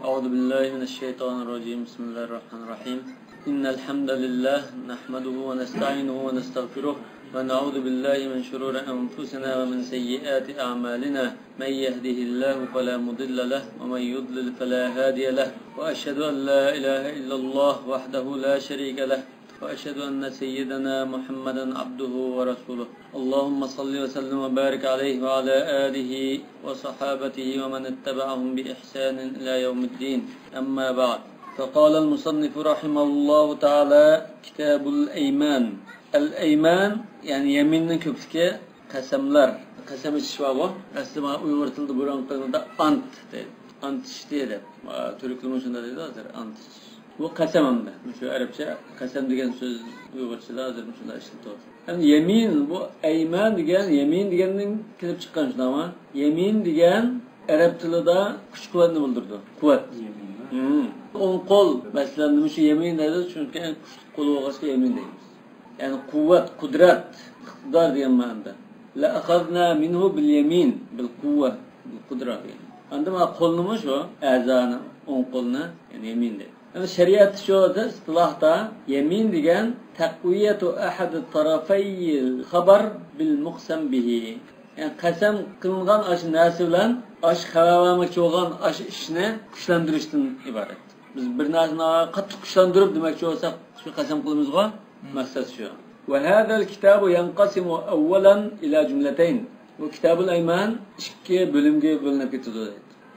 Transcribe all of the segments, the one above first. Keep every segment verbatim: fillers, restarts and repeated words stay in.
أعوذ بالله من الشيطان الرجيم. بسم الله الرحمن الرحيم. إن الحمد لله نحمده ونستعينه ونستغفره ونعوذ بالله من شرور أنفسنا ومن سيئات أعمالنا. من يهده الله فلا مضل له ومن يضلل فلا هادي له. وأشهد أن لا إله إلا الله وحده لا شريك له. وأشهد أن سيدنا محمدا عبده ورسوله. اللهم صل وسلم وبارك عليه وعلى آله وصحابته ومن اتبعهم بإحسان إلى يوم الدين. أما بعد. فقال المصنف رحمه الله تعالى: كتاب الأيمان. الأيمان، يەنى يەمىننىڭ كۆپلۈكى، قەسەملەر. قەسەم ئېچىش بارغۇ. ئەسلى مانا ئۇيغۇر تىلىدا بۇرۇنقىدا ئانت دەيدۇ. ئانت ئىچتى دەپ. تۈركلىرىمۇ شۇنداق دەيدۇ ھازىر، ئانت ئىچىش. بۇ قەسەم ئەمدى. مۇشۇ ئەرەبچە قەسەم دېگەن سۆز ئۇيغۇرچىدا ھازىر مۇشۇنداق ئىشلىتىلىۋاتىدۇ. ئەمدى يەمىن، بۇ ئەيمان دېگەن، يەمىن دېگەندىن كېلىپ چىققان، شۇنداقمۇ؟ يەمىن دېگەن ئەرەب تىلىدا كۈچ-قۇۋۋەتنى بىلدۈرىدۇ. قۇۋۋەت. يەمىن. ھىم. ئوڭ قول، مەسىلەن، نېمە ئۈچۈن يەمىن دەيدۇ؟ چۈنكى ئەڭ كۈچلۈك قولى بولغاچقا يەمىن دەيمىز. يەنى قۇۋۋەت، قۇدرەت، ئىقتىدار دېگەن مەنىدە. لأخذنا منه باليمين، بالقوة، بالقدرة دېگەن. ئاندىن مانا قولنىمۇ شۇ، ئەزانى، ئوڭ قولنى، يەنى يەمىن دەيدۇ. ئەمدى شەرىئەتتە شۇ ئىستىلاھتا يەمىن دېگەن تەقۋىيەتۇ ئەھەدى تەرەفەيىل خەبەر بىل مۇقسەم بىھى. يەنى قەسەم قىلىنغان ئاشۇ نەرسە بىلەن ئاشۇ خەۋەر بەرمەكچى بولغان ئاشۇ ئىشنى كۈچلەندۈرۈشتىن ئىبارەت. بىز بىر نەرسىنى قاتتىق كۈچلەندۈرۈپ دېمەكچى بولساق، شۇ قەسەم قىلىمىزغۇ، مەقسەت شۇ. وهذا الكتاب ينقسم أولا إلى جملتين. بۇ كىتابۇل ئەيمان ئىككى بۆلۈمگە بۆلۈنۈپ كېتىدۇ.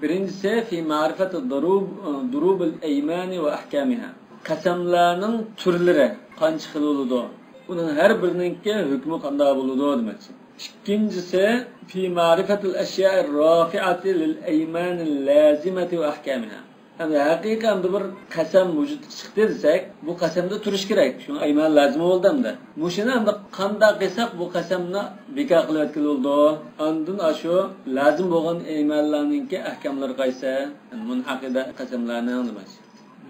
بىرىنچىسى، في معرفة ضروب، ضروب الأيمان وأحكامها. قەسەملەرنىڭ تۈرلىرى قانچە خىل بولىدۇ؟ ئۇنىڭ ھەر بىرىنىڭكى ھۆكمى قانداق بولىدۇ دېمەكچى. ئىككىنچىسى، في معرفة الأشياء الرافعة للأيمان اللازمة وأحكامها. ئەمدى ھەقىقىي ئەمدى بىر قەسەم ۋۇجۇدقا چىقتى دېسەك، بۇ قەسەمدە تۇرۇش كېرەك. شۇڭا ئەيمان لازىم بولدى ئەمدى. مۇشۇنى ئەمدى قانداق قىلساق بۇ قەسەمنى بىكار قىلىۋەتكىلى بولىدۇ؟ ئاندىن ئاشۇ لازىم بولغان ئەيمانلارنىڭكى ئەھكاملىرى قايسى؟ مۇنئەقىدە قەسەملەرنىڭ دېمەكچى.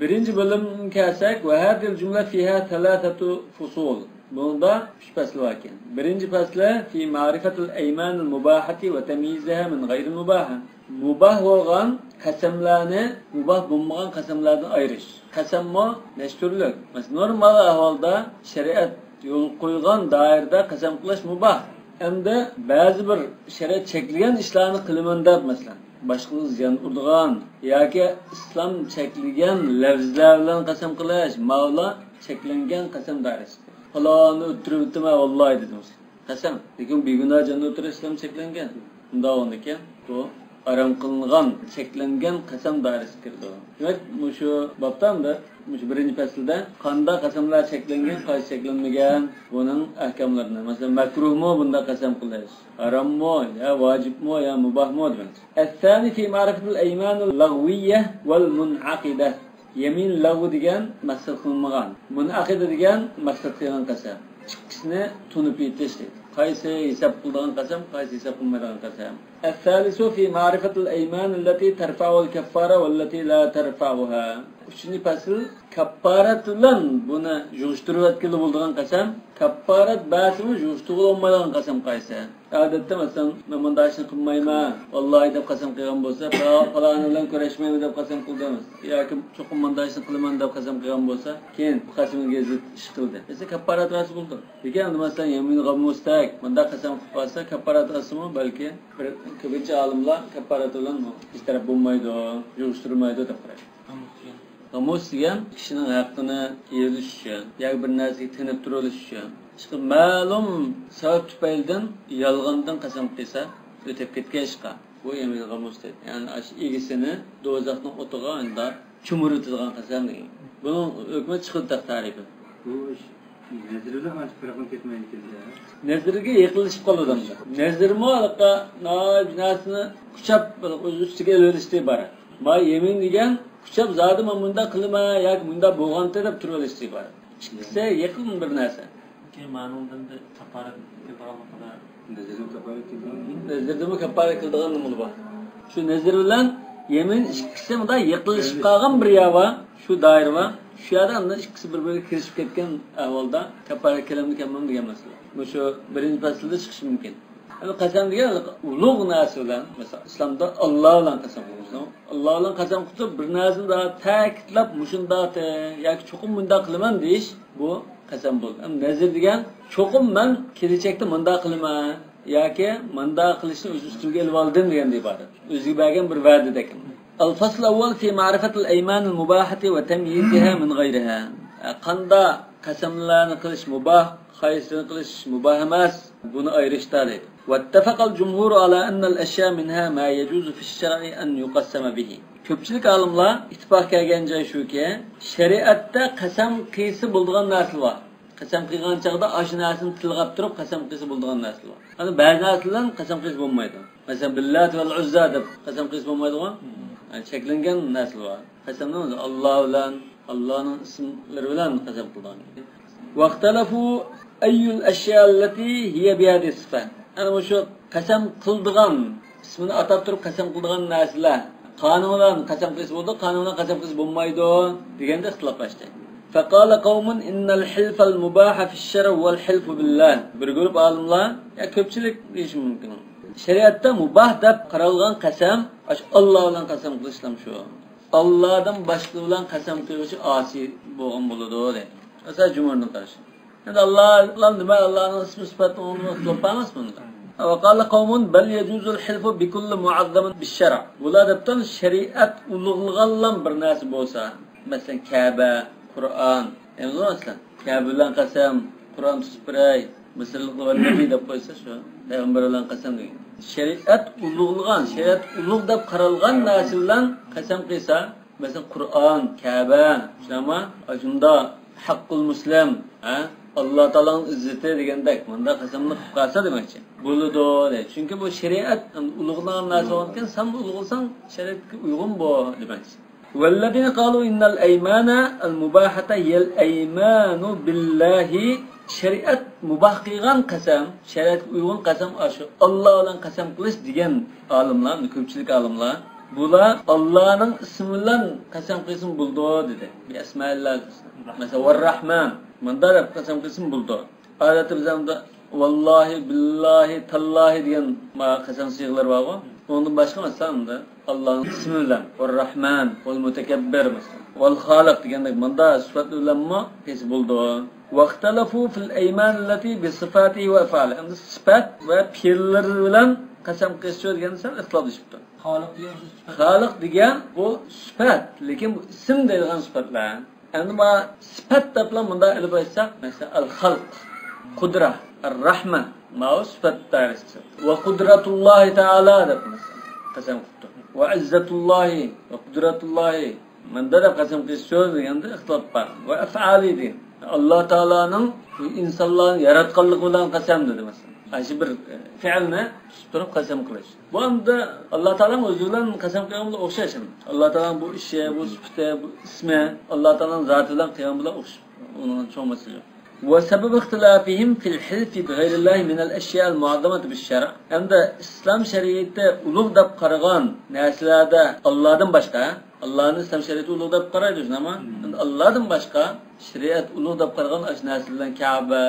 بىرىنچى بۆلۈمگە كەلسەك، وهذه الجملة فيها ثلاثة فصول. بۇنىڭدا ئۈچ پەسىل باركەن. بىرىنچى پەسلى، في معرفة الأيمان المباحة وتمييزها من غير المباحة. مۇباھ بولغان قەسەملەرنى مۇباھ بولمىغان قەسەملەردىن ئايرىش. قەسەممۇ نەچچە تۈرلۈك. مەسىلەن، نورمال ئەھۋالدا شەرىئەت يول قويغان دائىرىدە قەسەم قىلىش مۇباھ. ئەمدى بەزى بىر شەرىئەت چەكلىگەن ئىشلارنى قىلىمەن دەپ، مەسىلەن، باشقىلارغا زىيان ئۇرىدىغان ياكى ئىسلام چەكلىگەن لەۋزلەر بىلەن قەسەم قىلىش، ماۋۇلار چەكلەنگەن قەسەم دائىرىسى. پالانى ئۆلتۈرۈۋېتىمەن ۋاللاھى دېدىم. قەسەم. لېكىن بىگۇناھ جاننى ئۆلتۈرۈش ئىسلام چەكلەنگەن. ئۇنداق بولغاندىكىن، بۇ ھارام قىلىنغان، چەكلەنگەن قەسەم دائىرىسىگە كىرىدۇ. دېمەك، مۇشۇ بابتا ئەمدى، مۇشۇ بىرىنچى پەسىلدە قانداق قەسەملەر چەكلەنگەن، قايسى چەكلەنمىگەن، بۇنىڭ ئەھكاملىرىنى، مەسىلەن، مەكرۇھمۇ بۇنداق قەسەم قىلىش، ھاراممۇ يا ۋاجىپمۇ يا مۇباھمۇ دېمەك. الثاني في معرفة الأيمان اللغوية والمنعقدة. يەمىن لەغۋ دېگەن مەقسەت قىلىنمىغان، مۇنئەقىدە دېگەن مەقسەت قىلغان قەسەم. ئىككىسىنى تونۇپ يېتىش دەيدۇ. قايسى ھېساب قىلىدىغان قەسەم، قايسى ھېساب قىلمايدىغان قەسەم. الثالث في معرفة الأيمان التي ترفع الكفارة والتي لا ترفعها. ئۈچىنچى پەسىل، كاپپارەت بىلەن بۇنى يىغىشتۇرۇۋەتكىلى بولىدىغان قەسەم، كاپپارەت بەرسىمۇ يىغىشتۇرغىلى بولمايدىغان قەسەم قايسى؟ ئادەتتە، مەسىلەن، مەن مۇنداق ئىشنى قىلمايمەن، ۋاللاھى دەپ قەسەم قىلغان بولسا، پالا-، پالانى بىلەن كۆرۈشمەيمەن دەپ قەسەم قىلدىمىز ياكى چوقۇم مۇنداق ئىشنى قىلىمەن دەپ قەسەم قىلغان بولسا، كېيىن بۇ قەسىمىگە زىت ئىش قىلدى دېسە، كاپپارەت بەرسە بولىدۇ. لېكىن ئەمدى، مەسىلەن، يەمىن غەمۇستەك مۇنداق قەسەم قىلىپ قالسا، كاپپارەت ئالسىمۇ، بەلكى بىر كۆپىنچە ئالىملار كاپپارەت بىلەن بىر تەرەپ بولمايدۇ، يىغىشتۇرمايدۇ دەپ قارايدۇ. غەمۇس دېگەن كىشىنىڭ ھەققىنى يېيىۋېلىش ئۈچۈن ياكى بىر نەرسىگە تېنىپ تۇرۇۋېلىش ئۈچۈن، ئىشقىلىپ مەلۇم سەۋەب تۈپەيلىدىن يالغاندىن قەسەم قىلسا، ئۆتۈپ كەتكەن ئىشقا، بۇ يەمىن غەمۇس دەيدۇ. يەنى ئاشۇ ئىگىسىنى دوزاخنىڭ ئوتىغا ئۇنداق چۆمۈرۈۋېتىدىغان قەسەم دېگەن. بۇنىڭ ھۆكمى چىقىدۇ تەق تەرىپى. بۇ ئىش نەزىر بىلەن ئانچە پەرقلىنىپ كەتمەيدىكەن-دە. نەزىرگە يېقىنلىشىپ قالىدۇ ئەمدى. نەزىرمۇ ھېلىقى ناھايىتى بىر نەرسىنى قۇچاپ، ئۆز ئۈستىگە ئېلىۋېلىشتىن ئىبارەت. ما يەمىن دېگەن قۇچاپ زادى مەن مۇنداق قىلىمەن ياكى مۇنداق بولغانتى دەپ تۇرۇۋېلىشتىن ئىبارەت. ئىككىسى يېقىن بىر نەرسە. كېيىن مەنۇنىڭدىن بىر كاپپارەت كېلىدىغانلىقىدا. نەزىردىن كاپپارەت كېلىدىغان. نەزىردىنمۇ كاپپارەت كېلىدىغان نېمىلا بار؟ شۇ نەزىر بىلەن يەمىن ئىككىسى مۇنداق يېقىنلىشىپ قالغان بىر يەر بار، شۇ دائىرە بار. شۇ يەردە ئاندىن ئىككىسى بىر-بىرىگە كىرىشىپ كەتكەن ئەھۋالدا كاپپارەت كېلەمدۇ، كەلمەمدۇ دېگەن مەسىلە. مۇشۇ بىرىنچى پەسىلدە چىقىشى مۇمكىن. قەسەم دېگەن ئۇلۇغ نەرسە بىلەن، مەسىلەن، ئىسلامدا ئاللا بىلەن قەسەم قىلىمىز. ئاللا بىلەن قەسەم قىلىپ تۇرۇپ، بىر نەرسىنى تەكىتلەپ، مۇشۇنداق ياكى چوقۇم مۇنداق قىلىمەن دېيىش، بۇ قەسەم بولدى. ئەمما نەزر دېگەن، چوقۇم مەن كېلىچەكتە مۇنداق قىلىمەن ياكى مۇنداق قىلىشنى ئۆز ئۈستۈمگە ئېلىپ ئالدىم دېگەندىن ئىبارەت. ئۆزىگە بەرگەن بىر ۋەدىدەك. الفصل الأول في معرفة الأيمان المباحة وتمييزها من غيرها. قانداق قەسەملەرنى قىلىش مۇباھ، قايسىنى قىلىش مۇباھ ئەمەس، بۇنى ئايرىشتا دەيدۇ. واتفق الجمهور على أن الأشياء منها ما يجوز في الشرع أن يقسم به. كۆپچىلىك ئالىملار ئىتتىپاق كەلگەن جاي شۇكى، شەرىئەتتە قەسەم قىلسا بولىدىغان نەرسىلەر بار. قەسەم قىلغان چاغدا ئاشۇ نەرسىنى تىلغاپ تۇرۇپ قەسەم قىلسا بولىدىغان نەرسىلەر بار. ئەمما بەزى نەرسىلەر بىلەن قەسەم قىلسا بولمايدۇ. مەسىلەن، باللات ۋەل ئۇززا دەپ قەسەم قىلسا بولمايدىغۇ؟ يەنى چەكلەنگەن نەرسىلەر بار. قەسەمنىڭ ئۆزى ئاللا بىلەن، ئاللانىڭ ئىسىملىرى بىلەن قەسەم قىلىدىغان. واختلفوا أي الأشياء التي هي بهذه الصفة. ئەنە مۇشۇ قەسەم قىلىدىغان، ئىسمىنى ئاتاپ تۇرۇپ قەسەم قىلىدىغان نەرسىلەر قانىڭ بىلەن قەسەم قىلسا بولىدۇ، قانىڭ بىلەن قەسەم قىلسا بولمايدۇ دېگەندە ئىختىلاپلاشتى. فقال قوم إن الحلف المباح في الشرع هو الحلف بالله. بىر گۇرۇپ ئالىملار، يا كۆپچىلىك دېيىشى مۇمكىن، شەرىئەتتە مۇباھ دەپ قارالغان قەسەم ئاشۇ ئاللا بىلەن قەسەم قىلىشلا شۇ. ئاللادىن باشقا بىلەن قەسەم قىلغۇچى ئاسىي بولغان بولىدۇ دەيدۇ. ئەسەس جۇمھۇردىن قارىشى. ئەمدى ئاللا، نېمە، ئاللانىڭ ئىسمى سۈپەت ئۇنىڭدا ئىختىلاپ بار ئەمەسمۇ؟ وقال قوم بل يجوز الحلف بكل معظم بالشرع. بۇلار دەپتۇ، شەرىئەت ئۇلۇغلىغانلا بىر نەرسە بولسا، مەسىلەن، كەبە، قۇرئان، ئەمدى مەسىلەن، كەبە بىلەن قەسەم، قۇرئان تۇتۇپ بېرەي، مىسىرلىق ۋەللەبى دەپ قويسا شۇ، پەيغەمبەر بىلەن قەسەم دېگەن. شەرىئەت ئۇلۇغلىغان، شەرىئەت ئۇلۇغ دەپ قارالغان نەرسە بىلەن قەسەم قىلسا، مەسىلەن، قۇرئان، كەبە، شۇنداقمۇ؟ ئاشۇنداق ھەققۇل مۇسلىم، ھە؟ ئاللا تائالانىڭ ئىززىتى دېگەندەك، مۇنداق قەسەمنى قىلىپ قالسا دېمەكچى. بولىدۇ دەيدۇ. چۈنكى بۇ شەرىئەت ئۇلۇغلىغان نەرسە بولغاندىكىن، سەن ئۇلۇغلىساڭ شەرىئەتكە ئۇيغۇن بۇ دېمەكچى. والذين قالوا إن الأيمان المباحة هي الأيمان بالله. شەرىئەت مۇباھ قىلغان قەسەم، شەرىئەتكە ئۇيغۇن قەسەم ئاشۇ ئاللا بىلەن قەسەم قىلىش دېگەن ئالىملار، كۆپچىلىك ئالىملار، بۇلار ئاللانىڭ ئىسمى بىلەن قەسەم قىلسىمۇ بولىدۇ دېدى. بىئەسمائىللاھىل ھۇسنا. مەسىلەن، ۋەرراھمان. مۇنداق دەپ قەسەم قىلسىمۇ بولىدۇ. ئادەتتە بىز ئەمدى ۋاللاھى، بىللاھى، تاللاھى دېگەن ما قەسەم سىيغىلىرى بارغۇ. ئۇنىڭدىن باشقا مەسىلەن ئەمدى ئاللانىڭ ئىسمى بىلەن، ۋەرراھمان، ۋەلمۇتەكەببىر مەسىلەن، ۋەلخالىق دېگەندەك مۇنداق سۈپەت بىلەنمۇ قىلسا بولىدۇ. واختلفوا في الأيمان التي بصفاته وأفعاله. ئەمدى سۈپەت ۋە پېئىللىرى بىلەن قەسەم قىلسا دېگەندە سەل ئىختىلاپلىشىپتۇ. خالىق دېگەن سۆز سۈپەت. خالىق دېگەن بۇ سۈپەت، لېكىن بۇ ئىسىم دەيدىغان سۈپەتلەر. ئەمدى ما سۈپەت دەپلا مۇنداق ئېلىپ ئېيتساق، مەسىلەن، ئەل خەلق، قۇدرە، ئەر رەھمە، ماۋۇ سۈپەت دائىرىسى. ۋە قۇدرەتۇللاھى تائالا دەپ مەسىلەن قەسەم قىپتۇ. ۋە ئىززەتۇللاھى، ۋە قۇدرەتۇللاھى، مۇنداق دەپ قەسەم قىلىش سۆز دېگەندە ئىختىلاپ بار. ۋە ئەفئالى دېگەن. ئاللا تائالانىڭ ئىنسانلارنى ياراتقانلىقى بىلەن قەسەم دېدى مەسىلەن. ئاشۇ بىر، ئە، پېئىلنى تۇتۇپ تۇرۇپ قەسەم قىلىش. بۇ ئەمدى ئاللا تائالانىڭ ئۆزى بىلەن قەسەم قىلغان بىلەن ئوخشاش. ئاللا تائالانىڭ بۇ ئىشى، بۇ سۈپىتى، بۇ ئىسمى ئاللا تائالانىڭ زاتى بىلەن قىلغان بىلەن ئوخشاش. ئۇنىڭ چوڭ مەسىلە يوق. وسبب اختلافهم في الحلف بغير الله من الأشياء المعظمة بالشرع. ئەمدى ئىسلام شەرىئىتى ئۇلۇغ دەپ قارىغان نەرسىلەردە ئاللادىن باشقا، ئاللانى ئىسلام شەرىئىتى ئۇلۇغ دەپ قارايدۇ، شۇنداقمۇ؟ مم. ئەمدى ئاللادىن باشقا شەرىئەت ئۇلۇغ دەپ قارىغان ئاشۇ نەرسىلەر بىلەن كەبە،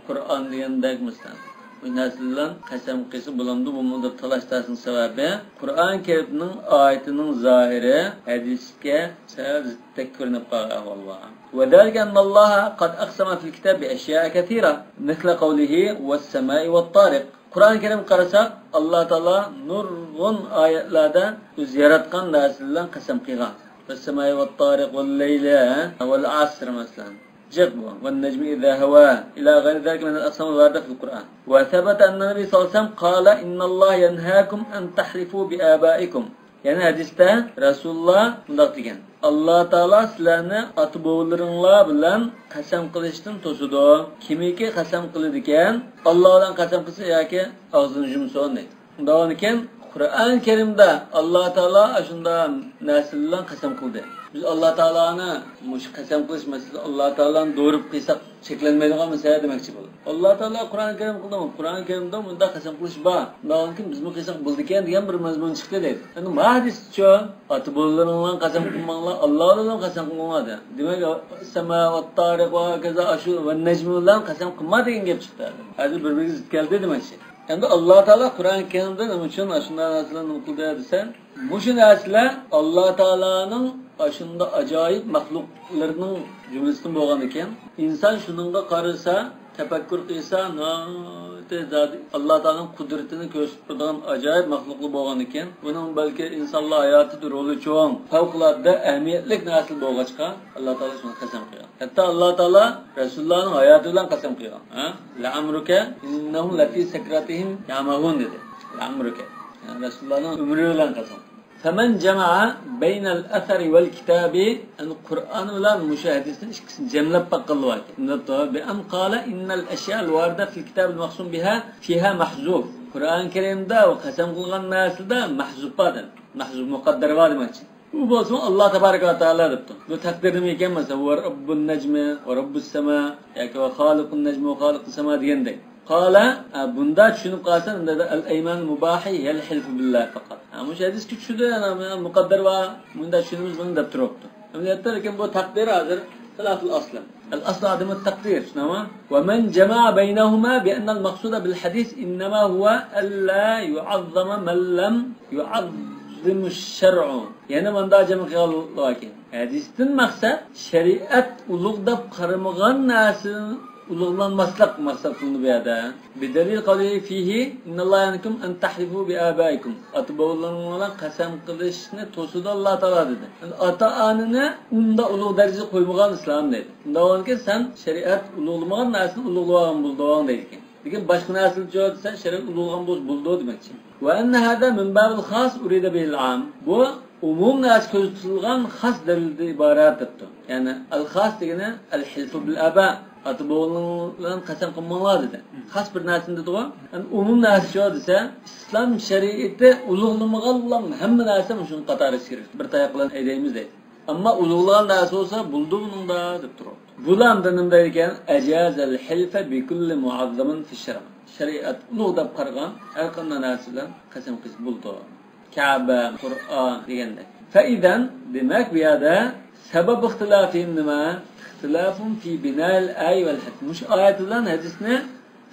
قۇرئان دېگەندەك مىسال. بۇ نەرسىلەر بىلەن قەسەم قىلسا بولامدۇ، بولمامدۇ دەپ تالاش-تارتىشنىڭ سەۋەبى، قۇرئان كەرىمنىڭ ئايىتىنىڭ زاھىرى ھەدىسكە سەل زىتتەك كۆرۈنۈپ قالغان ئەھۋال بار. وذلك أن الله قد أقسم في الكتاب بأشياء كثيرة مثل قوله والسماء والطارق. قۇرئان كەرىمگە قارىساق، ئاللا تائالا نۇرغۇن ئايەتلەردە ئۆزى ياراتقان نەرسىلەر بىلەن قەسەم قىلغان. والسماء والطارق والليل والعصر مەسىلەن. جىق بۇ. والنجم إذا هوى إلى غير ذلك من الأقسام الواردة في القرآن. وثبت أن النبي صلى الله عليه وسلم قال إن الله ينهاكم أن تحلفوا بآبائكم. يەنە ھەدىستە رەسۇلۇللا مۇنداق دېگەن: ئاللا تائالا سىلەرنى ئاتا-بوۋىلىرىڭلار بىلەن قەسەم قىلىشتىن توسىدۇ. كىمكى قەسەم قىلىدىكەن، ئاللا بىلەن قەسەم قىلسا ياكى ئاغزىنى يۇمسۇن دەيدۇ. ئۇنداقكەن، قۇرئان كەرىمدە ئاللا تائالا ئاشۇنداق نەرسىلەر بىلەن قەسەم قىلدى. بىز ئاللا تائالانى مۇشۇ قەسەم قىلىش مەسىلىسى، ئاللا تائالانى دوراپ قىلساق چەكلەنمەيدىغان مەسىلە دېمەكچى بولدى. ئاللا تائالا قۇرئان كەرىم قىلدى، قۇرئان كەرىمدە مۇنداق قەسەم قىلىش بار. ئۇنداقكەن بىزمۇ قىلساق بولىدىكەن دېگەن بىر مەزمۇن چىقتى دەيدۇ. ئەمدى ما ھەدىسچۇ؟ ئاتا-بوۋىلىرىڭلار بىلەن قەسەم قىلماڭلار، ئاللا بىلەن قەسەم قىلىڭلار دە. دېمەك، سەما ۋە تارىق ۋە ھاكازا ئاشۇ ۋە نەجمى بىلەن قەسەم قىلما دېگەن گەپ چىقتى. ھازىر بىر-بىرىگە زىت كەلدى دېمەكچى. ئەمدى ئاللا تائالا قۇرئان كەرىمدە نېمە ئۈچۈن ئاشۇنداق نەرسىلەرنى نېمە قىلدى دېسە، مۇشۇ نەرسىلەر ئاللا تائالانىڭ ئاشۇنداق ئاجايىپ مەخلۇقلىرىنىڭ جۈملىسىدىن بولغاندىكىن، ئىنسان شۇنىڭغا قارىسا، تەپەككۇر قىلسا، ناھايىتى زادى ئاللا تائالانىڭ قۇدرىتىنى كۆرسىتىپ تۇرىدىغان ئاجايىپ مەخلۇقلار بولغاندىكىن، بۇنىڭ بەلكى ئىنسانلار ھاياتىدا رولى چوڭ، پەۋقۇلئاددە ئەھمىيەتلىك نەرسىلەر بولغاچقا، ئاللا تائالا شۇنى قەسەم قىلغان. ھەتتا ئاللا تائالا رەسۇلۇللانىڭ ھاياتى بىلەن قەسەم قىلغان. ھە؟ لەئەمرۇكە ئىننەھۇم لەفى سەكراتىھىم يەئمەھۇن دېدى. لەئەمرۇكە. يەنى رەسۇلۇللانىڭ ئۆمرى بىلەن قەسەم. فمن جمع بين الأثر والكتاب، يەنى قۇرئان بىلەن مۇشۇ ھەدىسنى ئىككىسىنى جەملەپ باققانلىقى. بىئەن قال إن الأشياء الواردة في الكتاب المقسوم بها فيها محذوف. قۇرئان كەرىمدە ئۇ قەسەم قىلغان نەرسىدە مەھزۇپ بار دېدى. مەھزۇپ مۇقەددەر بار دېمەكچى. ئۇ بولسىمۇ ئاللا تەبارەك ۋە تائالا دەپتۇ. بۇ تەقدىردىمۇ ئىكەن، مەسىلەن، ۋە رەببۇن نەجمى ۋە رەببۇس سەما ياكى ۋە خالىقۇن نەجمى ۋە خالىقۇس سەما دېگەندەك. قال، ئە، بۇندا چۈشىنىپ قالسا، ئەل ئەيمان مۇباھى يەل ھىلفۇ بىللا پەقەت. ھە، مۇشۇ ھەدىسكە چۈشىدۇ، يەنى مۇقەددەر ۋە مۇندا چۈشىنىمىز بۇنى دەپ تۇرۇپتۇ. ئەمەلىيەتتە لېكىن بۇ تەقدىر ھازىر خىلاپۇل ئەسلى. الأصل عدم التقدير، شۇنداقمۇ؟ ومن جمع بينهما بأن المقصود بالحديث إنما هو ألا يعظم من لم يعظم الشرع. يەنە مۇنداق جەم قىلغانلىكى، ھەدىستىن مەقسەت شەرىئەت ئۇلۇغ دەپ قارىمىغان نەرسىنى ئۇلۇغلانماسلىق مەقسەت قىلىندى بۇ يەردە. بدليل قوله فيه إن الله ينهاكم أن تحلفوا بآبائكم. ئاتا بوۋىلىرىڭلار بىلەن قەسەم قىلىشنى توسىدۇ ئاللا تائالا دېدى. ئاتا ئانىنى ئۇنداق ئۇلۇغ دەرىجىگە قويمىغان ئىسلام دېدى. ئۇنداق بولغاندىكىن سەن شەرىئەت ئۇلۇغلىمىغان نەرسىنى ئۇلۇغلىغان بولدۇڭ دەيدىكەن. لېكىن باشقا نەرسىلەرچۇ دېسە، شەرەت ئۇلۇغلىغان بولسا بولىدۇ دېمەكچى. وأن هذا من باب الخاص أريد به العام. بۇ ئومۇم نەرسە كۆزدە تۇتۇلغان خاس دەلىلدىن ئىبارەت دەپتۇ. يەنى ئەل خاس دېگىنى ئەل ھىلفۇ بىل ئابا. ئاتا بوۋىلىرىڭ بىلەن قەسەم قىلماڭلار دېدى. خاس بىر نەرسىنى دېدىغۇ. يەنى ئومۇم نەرسىچۇ دېسە، ئىسلام شەرىئىتى ئۇلۇغلىمىغانلا ھەممە نەرسە مۇشۇنىڭ قاتارىغا كىرىدۇ. بىر تاياق بىلەن ھەيدەيمىز دەيدۇ. ئەمما ئۇلۇغلىغان نەرسە بولسا بولىدۇ بۇنىڭدا دەپ تۇرۇپتۇ. بۇلار ئەمدى نېمە دەيدىكەن؟ أجاز الحلف بكل معظم في الشرع. شەرىئەت ئۇلۇغ دەپ قارىغان ھەر قانداق نەرسە بىلەن قەسەم قىلسا بولىدۇ. كەبە، قۇرئان دېگەندەك. فإذا، دېمەك بۇ يەردە سبب اختلافهم نېمە؟ اختلاف في بناء الآية والحديث. مۇشۇ ئايەت بىلەن ھەدىسنى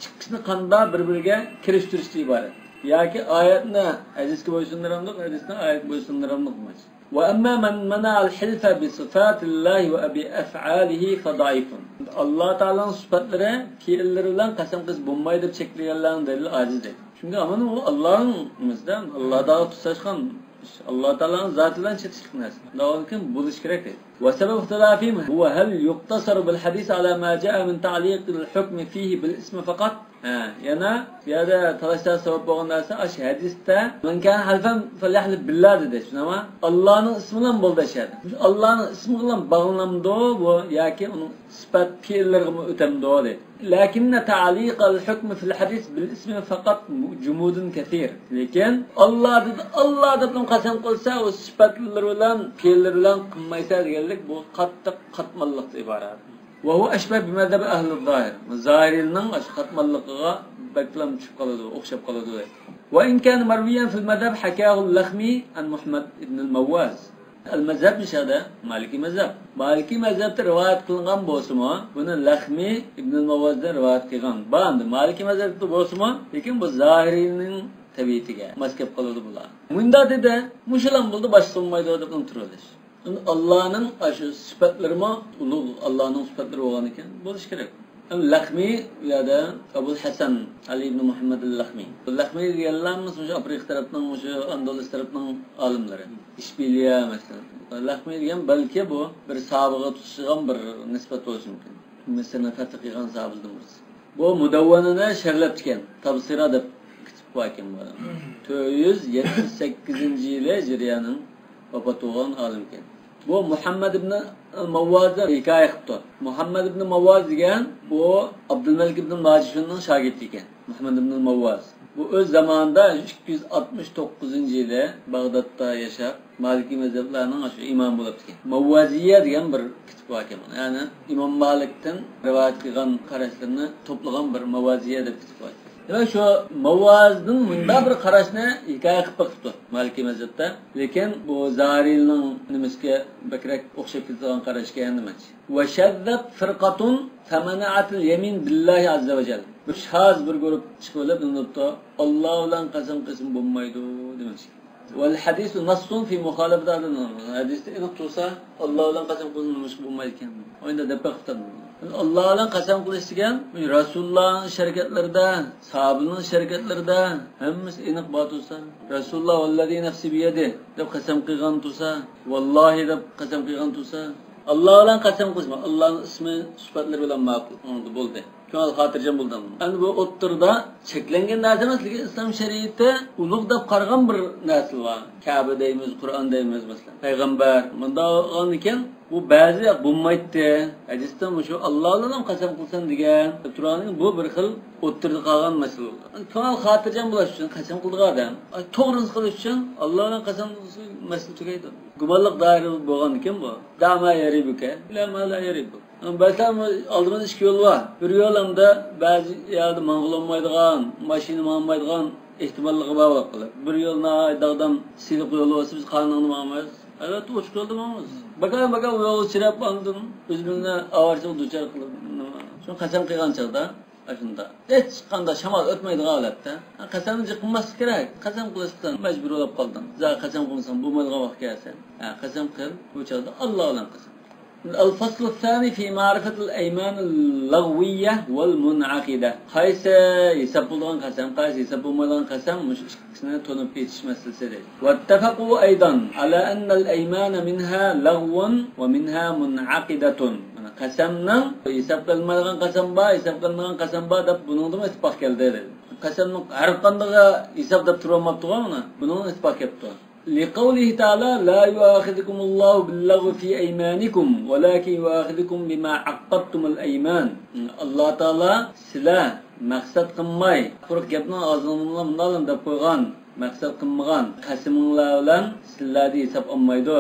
ئىككىسىنى قانداق بىر بىرىگە كىرىشتۈرۈشتىن ئىبارەت. ياكى ئايەتنى ھەدىسكە بويسۇندۇرامدۇق، ھەدىسنى ئايەتكە بويسۇندۇرامدۇق دېمەكچى. وأما من منع الحلف بصفات الله وبأفعاله فضعيف. ئاللا تائالانىڭ سۈپەتلىرى، پېئىللىرى بىلەن قەسەم قىلسا بولمايدۇ دەپ چەكلىگەنلەرنىڭ دەلىلى ئاجىز دەيدۇ. چۈنكى ئانا ئۇ ئاللانىڭ ئۆزىدە، ئاللا تائالا تۇتاشقان، ئاللا تائالانىڭ زاتى بىلەن چېتىشلىق نەرسە. ئۇنداق بولغاندىكىن بولۇشى كېرەك دەيدۇ. وسبب اختلافهم هو هل يقتصر بالحديث على ما جاء من تعليق الحكم فيه بالاسم فقط؟ ھە، يەنە بۇ يەردە تالاشلار سەۋەب بولغان نەرسە ئاشۇ ھەدىستە مەن كان ھەلفەن فەليەھلىف بىللا دېدى، شۇنداقمۇ؟ ئاللانىڭ ئىسمى بىلەن بولدى ئاشۇ يەردە. مۇشۇ ئاللانىڭ ئىسمى بىلەن باغلىنامدۇ بۇ ياكى ئۇنىڭ سۈپەت پېئىللىرىغىمۇ ئۆتەمدۇ دەيدۇ. لكن تعليق الحكم في الحديث بالاسم فقط جمود كثير. لېكىن ئاللا دېدى، ئاللا دەپلا قەسەم قىلسا، ئۇ سۈپەتلىرى بىلەن، پېئىللىرى بىلەن قىلمايسەن دېگەنلىك، بۇ قاتتىق قاتماللىقتىن ئىبارەت. وهو أشبه بمذهب أهل الظاهر. زاھىرىينىڭ ئاشۇ قاتماللىقىغا بەكلا چۈشۈپ قالىدۇ، ئوخشاپ قالىدۇ. وإن كان مرويا في المذهب حكاه اللخمي عن محمد بن المواز. ئەل مەزھەب نېمە؟ مالىكىي مەزھەب. مالىكىي مەزھەبتە رىۋايەت قىلىنغان بولسىمۇ، بۇنى لەخمىي ئىبنۇل مەۋۋازدىن رىۋايەت قىلغان. بار ئەمدى مالىكىي مەزھەبتە بولسىمۇ، لېكىن بۇ زاھىرىينىڭ تەبىئىتىگە ماس كەپ قالىدۇ بۇلار. مۇنداق دېدى، مۇشۇلام بولدى، باشقىسى بولمايدۇ دەپ تۇرۇۋېلىش. ئاللانىڭ ئاشۇ سۈپەتلىرىمۇ ئۇلۇغ، ئاللانىڭ سۈپەتلىرى بولغاندىكىن بولۇشى كېرەك. لەخمىي، بۇ يەردە ئەبۇل ھەسەن ئەلى ئىبنى مۇھەممەد لەخمىي. لەخمىي دېگەنلەر مۇشۇ ئافرىقا تەرەپنىڭ، مۇشۇ ئاندالۇس تەرەپنىڭ ئالىملىرى. ئىشبىلىيە، مەسىلەن. لەخمىي دېگەن بەلكى بۇ بىر سابىغا تۇتىشىدىغان بىر نىسبەت بولۇشى مۇمكىن. مىسىرنى پەتھ قىلغان سابىلىرىدىن بىرسى. بۇ مۇدەۋۋەنىنى شەرھلەپتىكەن. تەبسىرە دەپ كىتاب باركەن بۇ ئادەم. تۆت يۈز يەتمىش سەككىزىنچى يىلى جەريانىڭ ۋاپات بولغان ئالىمكەن. بۇ مۇھەممەد ئىبنى مەۋۋازدىن ھېكايە قىپتۇ. مۇھەممەد ئىبنى مەۋۋاز دېگەن بۇ ئابدۇلمەلىك ئىبنى ماجىشۇننىڭ شاگىرتى ئىكەن. مۇھەممەد ئىبنى مەۋۋاز. بۇ ئۆز زامانىدا ئىككى يۈز ئاتمىش توققۇزىنچى يىلى باغدادتا ياشاپ، مالىكىي مەزھەپلەرنىڭ شۇ ئىمامى بولۇپتىكەن. مەۋۋازىيە دېگەن بىر كىتاب باركەن. يەنى ئىمام مالىكتىن رىۋايەت قىلغان قاراشلىرىنى توپلىغان بىر مەۋۋازىيە دەپ كىتاب بار. دېمەك، شۇ ماۋازىدىن مۇنداق بىر قاراشنى ھېكايە قىلىپ بېقىپتۇ مالىكىي مەزھەپتە. لېكىن بۇ زاھىرىيلىنىڭ نېمىسىگە بەكرەك ئوخشاپ كېتىدىغان قاراشكەن دېمەكچى. وشذت فرقة فمنعت اليمين بالله عز وجل. بىر شاز بىر گۇرۇپ چىقىۋېلىپ، نېمە دەپتۇ؟ ئاللا بىلەن قەسەم قىلسىمۇ بولمايدۇ دېمەكچى. والحديث نص في مخالفة هذا النص. ھەدىستە ئېنىق تۇرسا، ئاللا بىلەن قەسەم قىلسىمۇ نېمىشقا بولمايدىكەن؟ ئۇ ئەمدى دەپ بېقىپتۇ. ئاللا بىلەن قەسەم قىلىش دېگەن رەسۇلۇللانىڭ ئىش ھەرىكەتلىرىدە، ساھابىلەرنىڭ ئىش ھەرىكەتلىرىدە ھەممىسى ئېنىق بار تۇرسا، رەسۇلۇللا ۋاللەزى نەفسى بىيەدىھ دەپ قەسەم قىلغان تۇرسا، ۋاللاھى دەپ قەسەم قىلغان تۇرسا، ئاللا بىلەن قەسەم قىلسىمۇ، ئاللانىڭ ئىسمى سۈپەتلىرى بىلەن ماقۇل. ئۇنىڭدا بولدى. كۆڭۈل خاتىرجەم بولدى. ئەمدى بۇ ئوتتۇرىدا چەكلەنگەن نەرسە ئەمەس، لېكىن ئىسلام شەرىئىتى ئۇلۇغ دەپ قارىغان بىر نەرسە بار. كەبە دەيمىز، قۇرئان دەيمىز، مەسىلەن. پەيغەمبەر. مۇنداق بولغاندىكىن، بۇ بەزى بولمايتتى. ھەدىستە مۇشۇ ئاللا بىلەن قەسەم قىلسام دېگەن. تۇرغاندىن بۇ بىر خىل ئوتتۇرىدا قالغان مەسىلە بولدى. كۆڭۈل خاتىرجەم بولۇش ئۈچۈن قەسەم قىلىدىغان ئادەم، ئاي، توغرىنى قىلىش ئۈچۈن ئاللا بىلەن قەسەم قىلسا مەسىلە تۈگەيدۇ. گۇمانلىق دائىرە بولغاندىكىن بۇ. دع ما يريبك إلى ما لا يريبك. بەزىدە ئالدىمىزدا ئىككى يول بار. بىر يول ئەمدى بەزى يەردە ماڭغىلى بولمايدىغان، ماشىنا ماڭمايدىغان ئېھتىماللىقى بار بولۇپ قالىدۇ. بىر يول ناھايىتى داغدام سىلىق يول بولسا، بىز قانۇنغا ماڭمايمىز. ئەلۋەتتە، ئوچۇق يولدا ماڭىمىز. بىكار-بىكار ئۇ يولغا چىراپ، ئاندىن ئۆزىمىزنى ئاۋارىچىلىككە دۇچار قىلىپ، نېمە؟ شۇڭا قەسەم قىلغان چاغدا ئاشۇنداق. ھېچقانداق شامال ئۆتمەيدىغان ھالەتتە. ھە، قەسەمنى جىق قىلماسلىق كېرەك. قەسەم قىلىشقا مەجبۇر بولۇپ قالدىڭ. زادى قەسەم قىلمىساڭ بولمايدىغان ۋاقىت كەلسە. ھە، قەسەم قىل، بۇ چاغدا ئاللا بىلەن قەسەم قىل. الفصل الثاني في معرفة الأيمان اللغوية والمنعقدة. قايسى ھېساب بولىدىغان قەسەم، قايسى ھېساب بولمايدىغان قەسەم، مۇشۇ ئىككىسىنى تونۇپ يېتىش مەسىلىسى دەيدۇ. واتفقوا أيضا على أن الأيمان منها لغو ومنها منعقدة. مانا قەسەمنىڭ ھېساب قىلىنمايدىغان قەسەم بار، ھېساب قىلىنىدىغان قەسەم بار دەپ بۇنىڭدىمۇ ئىتتىپاق كەلدى دەيدۇ. قەسەمنىڭ ھەر قاندىقىغا ھېساب دەپ تۇرۇۋالماپتىغۇ مانا، بۇنىڭغا ئىتتىپاق كەپتۇ. لقوله تعالى لا يؤاخذكم الله باللغو في أيمانكم ولكن يؤاخذكم بما عقدتم الأيمان. ئاللا تائالا سىلەر مەقسەت قىلماي، قۇرۇق گەپنىڭ ئاغزىڭلارنى مۇنداق دەپ قويغان، مەقسەت قىلمىغان قەسىمىڭلار بىلەن سىلەردىن ھېساب ئالمايدۇ.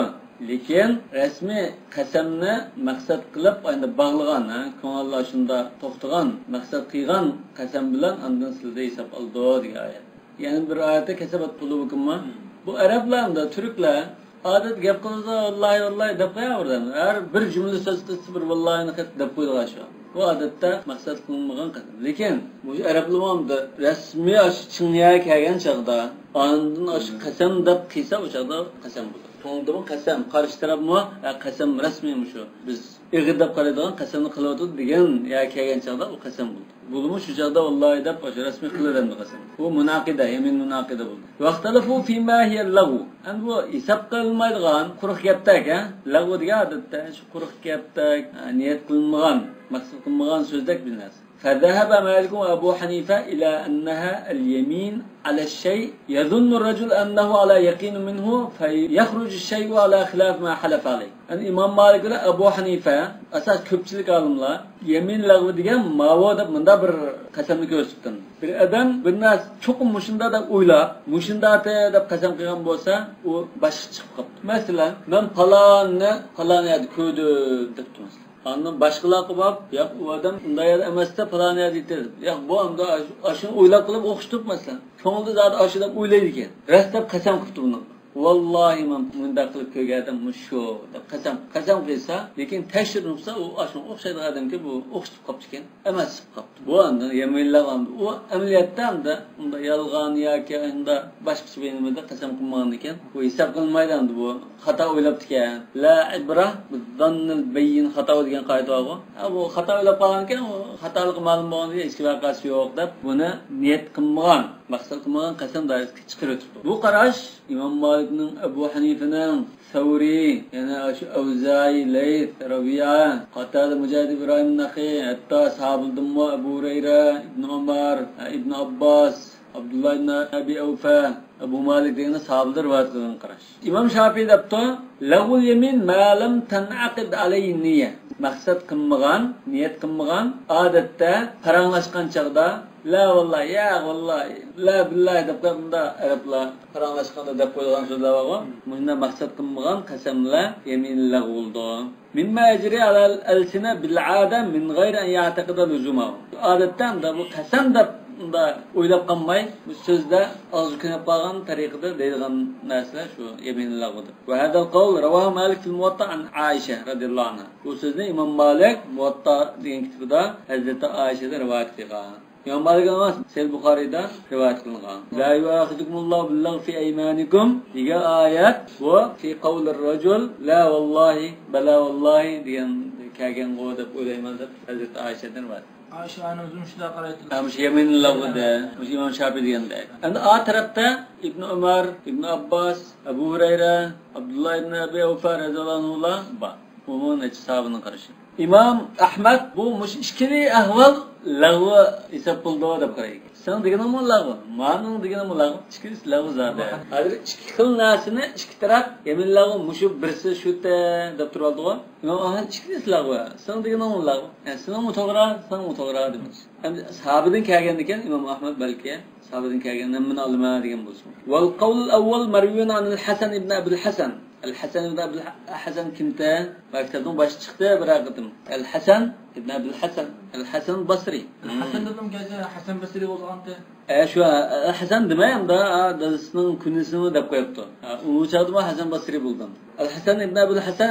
لېكىن رەسمىي قەسەمنى مەقسەت قىلىپ ئەمدى باغلىغان، ھە، كۆڭۈللەر شۇنداق توختىغان، مەقسەت قىلغان قەسەم بىلەن ئاندىن سىلەردىن ھېساب ئالىدۇ دېگەن ئايەت. يەنە بىر ئايەتتە كەسەبەت قۇلۇبۇكۇم بار. بۇ ئەرەبلەر ئەمدى، تۈركلەر ئادەتتە گەپ قىلىدۇ، ۋاللاھى، ۋاللاھى دەپ قوياۋېرىدۇ. ھەر بىر جۈملە سۆز قىلسا بىر ۋاللاھىنى قېتىپ دەپ قويىدىغان شۇ. بۇ ئادەتتە مەقسەت قىلىنمىغان قەسەم. لېكىن بۇ ئەرەبلىرىمۇ ئەمدى رەسمىي ئاشۇ چىڭ يەرگە كەلگەن چاغدا، ئاندىن ئاشۇ قەسەم دەپ قىلسا، ئۇ چاغدا قەسەم بولىدۇ. شۇنىڭدىمۇ قەسەم، قارشى تەرەپمۇ، ھە، قەسەم رەسمىي مۇشۇ. بىز ئېغىر دەپ قارايدىغان قەسەمنى قىلىۋاتىدۇ دېگەن يەرگە كەلگەن چاغدا ئۇ قەسەم بولىدۇ. بولىمۇ شۇ چاغدا ۋاللاھى دەپ ئاشۇ رەسمىي قىلىۋېرەمدۇ قەسەم. بۇ مۇناقىدە، يەمىن مۇناقىدە بولدى. ۋەختەلەفۇ فىما ھىيە لەغۋ. ئەمدى بۇ ھېساب قىلىنمايدىغان قۇرۇق گەپتەك، ھە؟ لەغۋ دېگەن ئادەتتە شۇ قۇرۇق گەپتەك، ھە، نىيەت قىلىنمىغان، مەقسەت قىلىنمىغان سۆزدەك بىر نەرسە. فذهب مالك وأبو حنيفة إلى أنها اليمين على الشيء يظن الرجل أنه على يقين منه فيخرج الشيء على خلاف ما حلف عليه. يەنى ئىمام مالىك بىلەن ئەبۇ ھەنىفە، ئاساس كۆپچىلىك ئالىملار يەمىن لەغۋى دېگەن ماۋۇ دەپ مۇنداق بىر قەسەمنى كۆرسىتىپتۇ. بىر ئادەم بىر نەرسە چوقۇم مۇشۇنداق دەپ ئويلاپ، مۇشۇنداق دەپ قەسەم قىلغان بولسا، ئۇ باشقىچە چىقىپ قاپتۇ. مەسىلەن، مەن پالاننى پالان يەردە كۆردۈم دەپتۇ مەسىلەن. ئاندىن باشقىلارغا بولۇپ، ياق، ئۇ ئادەم ئۇنداق يەردە ئەمەستە، پالان يەردە ئىدى. ياق، بۇ ئەمدى ئاشۇنى ئويلاپ قىلىپ ئوخشىتىپ، مەسىلەن، كۆڭلىدە زادى ئاشۇ دەپ ئويلايدىكەن. راست دەپ قەسەم قىپتۇ بۇنىڭغا. ۋاللاھى، مەن مۇنداق قىلىپ كۆرگەن ئادەم مۇشۇ دەپ قەسەم، قەسەم قىلسا، لېكىن تەكشۈرۈپ بولسا، ئۇ ئاشۇنىڭغا ئوخشايدىغان ئادەمكەن، بۇ ئوخشىتىپ قاپتىكەن. ئەمەس چىقىپ قاپتۇ. بۇ ئاندىن يەمىنلەپ ئاندىن ئۇ ئەمەلىيەتتە ئەمدى ئۇنداق يالغان ياكى ئۇنداق باشقىچە بىر نېمىدە قەسەم قىلمىغاندىكەن، بۇ ھېساب قىلىنمايدۇ ئەمدى بۇ. خاتا ئويلاپتىكەن. لا ئىبرە بىززاننىل بەيين، خاتا دېگەن قائىدە بارغۇ. ھە، بۇ خاتا ئويلاپ قالغانىكەن، ئۇ خاتالىقى مەلۇم بولغاندىن كېيىن ھېچ ۋەقەسى يوق دەپ، بۇنى نىيەت قىلمىغان، مەقسەت قىلمىغان قەسەم دائىرىسىگە چىقىرىۋېتىپتۇ. بۇ قاراش ئىمام مالىكنىڭ، ئەبۇ ھەنىفىنىڭ، سەۋرى، يەنە شۇ ئەۋزائى، لەيس، رەبىئە، قاتادە، مۇجاھىد، ئىبراھىم نەخىي، ھەتتا ساھابىلىرىمۇ ئەبۇ ھۇرەيرە، ئىبن ئۆمەر، ئىبن ئابباس، ئابدۇللا ئىبن ئەبى ئەۋفە، ئەبۇ مالىك دېگەندە ساھابىلەر رىۋايەت قىلغان قاراش. ئىمام شافىئى دەپتۇ، لەغۋۇل يەمىن ما لەم تەنئەقىد ئەلەيھى نىيە. مەقسەت قىلمىغان، نىيەت قىلمىغان، ئادەتتە پاراڭلاشقان چاغدا، لا ۋاللاھى، ياق ۋاللاھى، لا بىللاھى دەپ قويۇپ، بۇنداق ئەرەبلەر پاراڭلاشقاندا دەپ قويىدىغان سۆزلەر بارغۇ. مۇشۇنداق مەقسەت قىلمىغان قەسەملەر يەمىن لەغۋ بولىدۇ. مىمما يەجرى ئەلەل ئەلسىنە بىل ئادە مىن غەيرى ئەن يەئتەقىدە لۇزۇمەھۇ. ئادەتتە ئەمدى بۇ قەسەم دەپ ئۇندا ئويلاپ قالماي، بۇ سۆزدە ئاغزى كۆيۈپ قالغان تەرىقىدە دەيدىغان نەرسىلەر شۇ يەمىنىل لەغۋىدۇر. وهذا القول رواه مالك في الموطأ عن عائشة رضي الله عنها. بۇ سۆزنى ئىمام مالىك مۇۋاتتا دېگەن كىتابىدا ھەزرىتى ئائىشەدىن رىۋايەت قىلغان. ئىمام مالىك ئەمەس، سەھىھ بۇخارىيدا رىۋايەت قىلىنغان. لا يؤاخذكم الله باللغو في أيمانكم دېگەن ئايەت، بۇ في قول الرجل لا والله بلى والله دېگەن كەلگەنغۇ دەپ ئويلايمەن دەپ ھەزرىتى ئائىشەدىن رىۋايەت. ئائىشە ئانىمىز مۇشۇنداق قارايتتى. ھە، مۇشۇ يەمىنىل لەغۋىدە، مۇشۇ ئىمام شاپىي دېگەندەك. ئەمدى ئا تەرەپتە ئىبن ئۆمەر، ئىبن ئابباس، ئەبۇ ھۇرەيرە، ئابدۇللا ئىبن ئەبى ئەۋفا رەزىياللاھۇ ئەنھۇلار بار. ئۇمۇ نەچچە ساھابىنىڭ قارىشى. ئىمام ئەھمەد بۇ مۇشۇ ئىككىلى ئەھۋال لەغۋ ھېساب بولىدۇ دەپ قارايدۇ. سېنىڭ دېگىنىڭمۇ لەغۋ، مانىڭ دېگىنىمۇ لەغۋ، ئىككىلىسى لەغۋ زادى. ھازىر ئىككى خىل نەرسىنى ئىككى تەرەپ يەمىنىل لەغۋ مۇشۇ بىرسى شۇ تە دەپ تۇرۇۋالدىغۇ. ئىمام ئەھمەد ئىككىلىسى لەغۋ، سېنىڭ دېگىنىڭمۇ لەغۋ. يەنى سېنىڭمۇ توغرا، سېنىڭمۇ توغرا دېمەكچى. ئەمدى ساھابىدىن كەلگەندىكىن ئىمام ئەھمەد بەلكى ساھابىدىن كەلگەن ھەممىنى ئالىمەن دېگەن بولسۇن. والقول الأول مروي عن الحسن بن أبي الحسن. ئەل ھەسەن ئىبن ئەبۇل ھەسەن كىمتە؟ مەكتەپنىڭ باشى چىقتى بىر قېتىم. ئەل ھەسەن ئىبن ئەبۇل ھەسەن. ئەل ھەسەن بەسرى. ھەسەن دېدىم، كەچە ھەسەن بەسرى بولغانتى. ئە، شۇ ئەل ھەسەن دېمەي، ئەمدى، ئا، دادىسىنىڭ كۇنيىسىنى دەپ قويۇپتۇ. ئا، ئۇ چاغدىمۇ ھەسەن بەسرى بولدى. ئەل ھەسەن ئىبن ئەبۇل ھەسەن،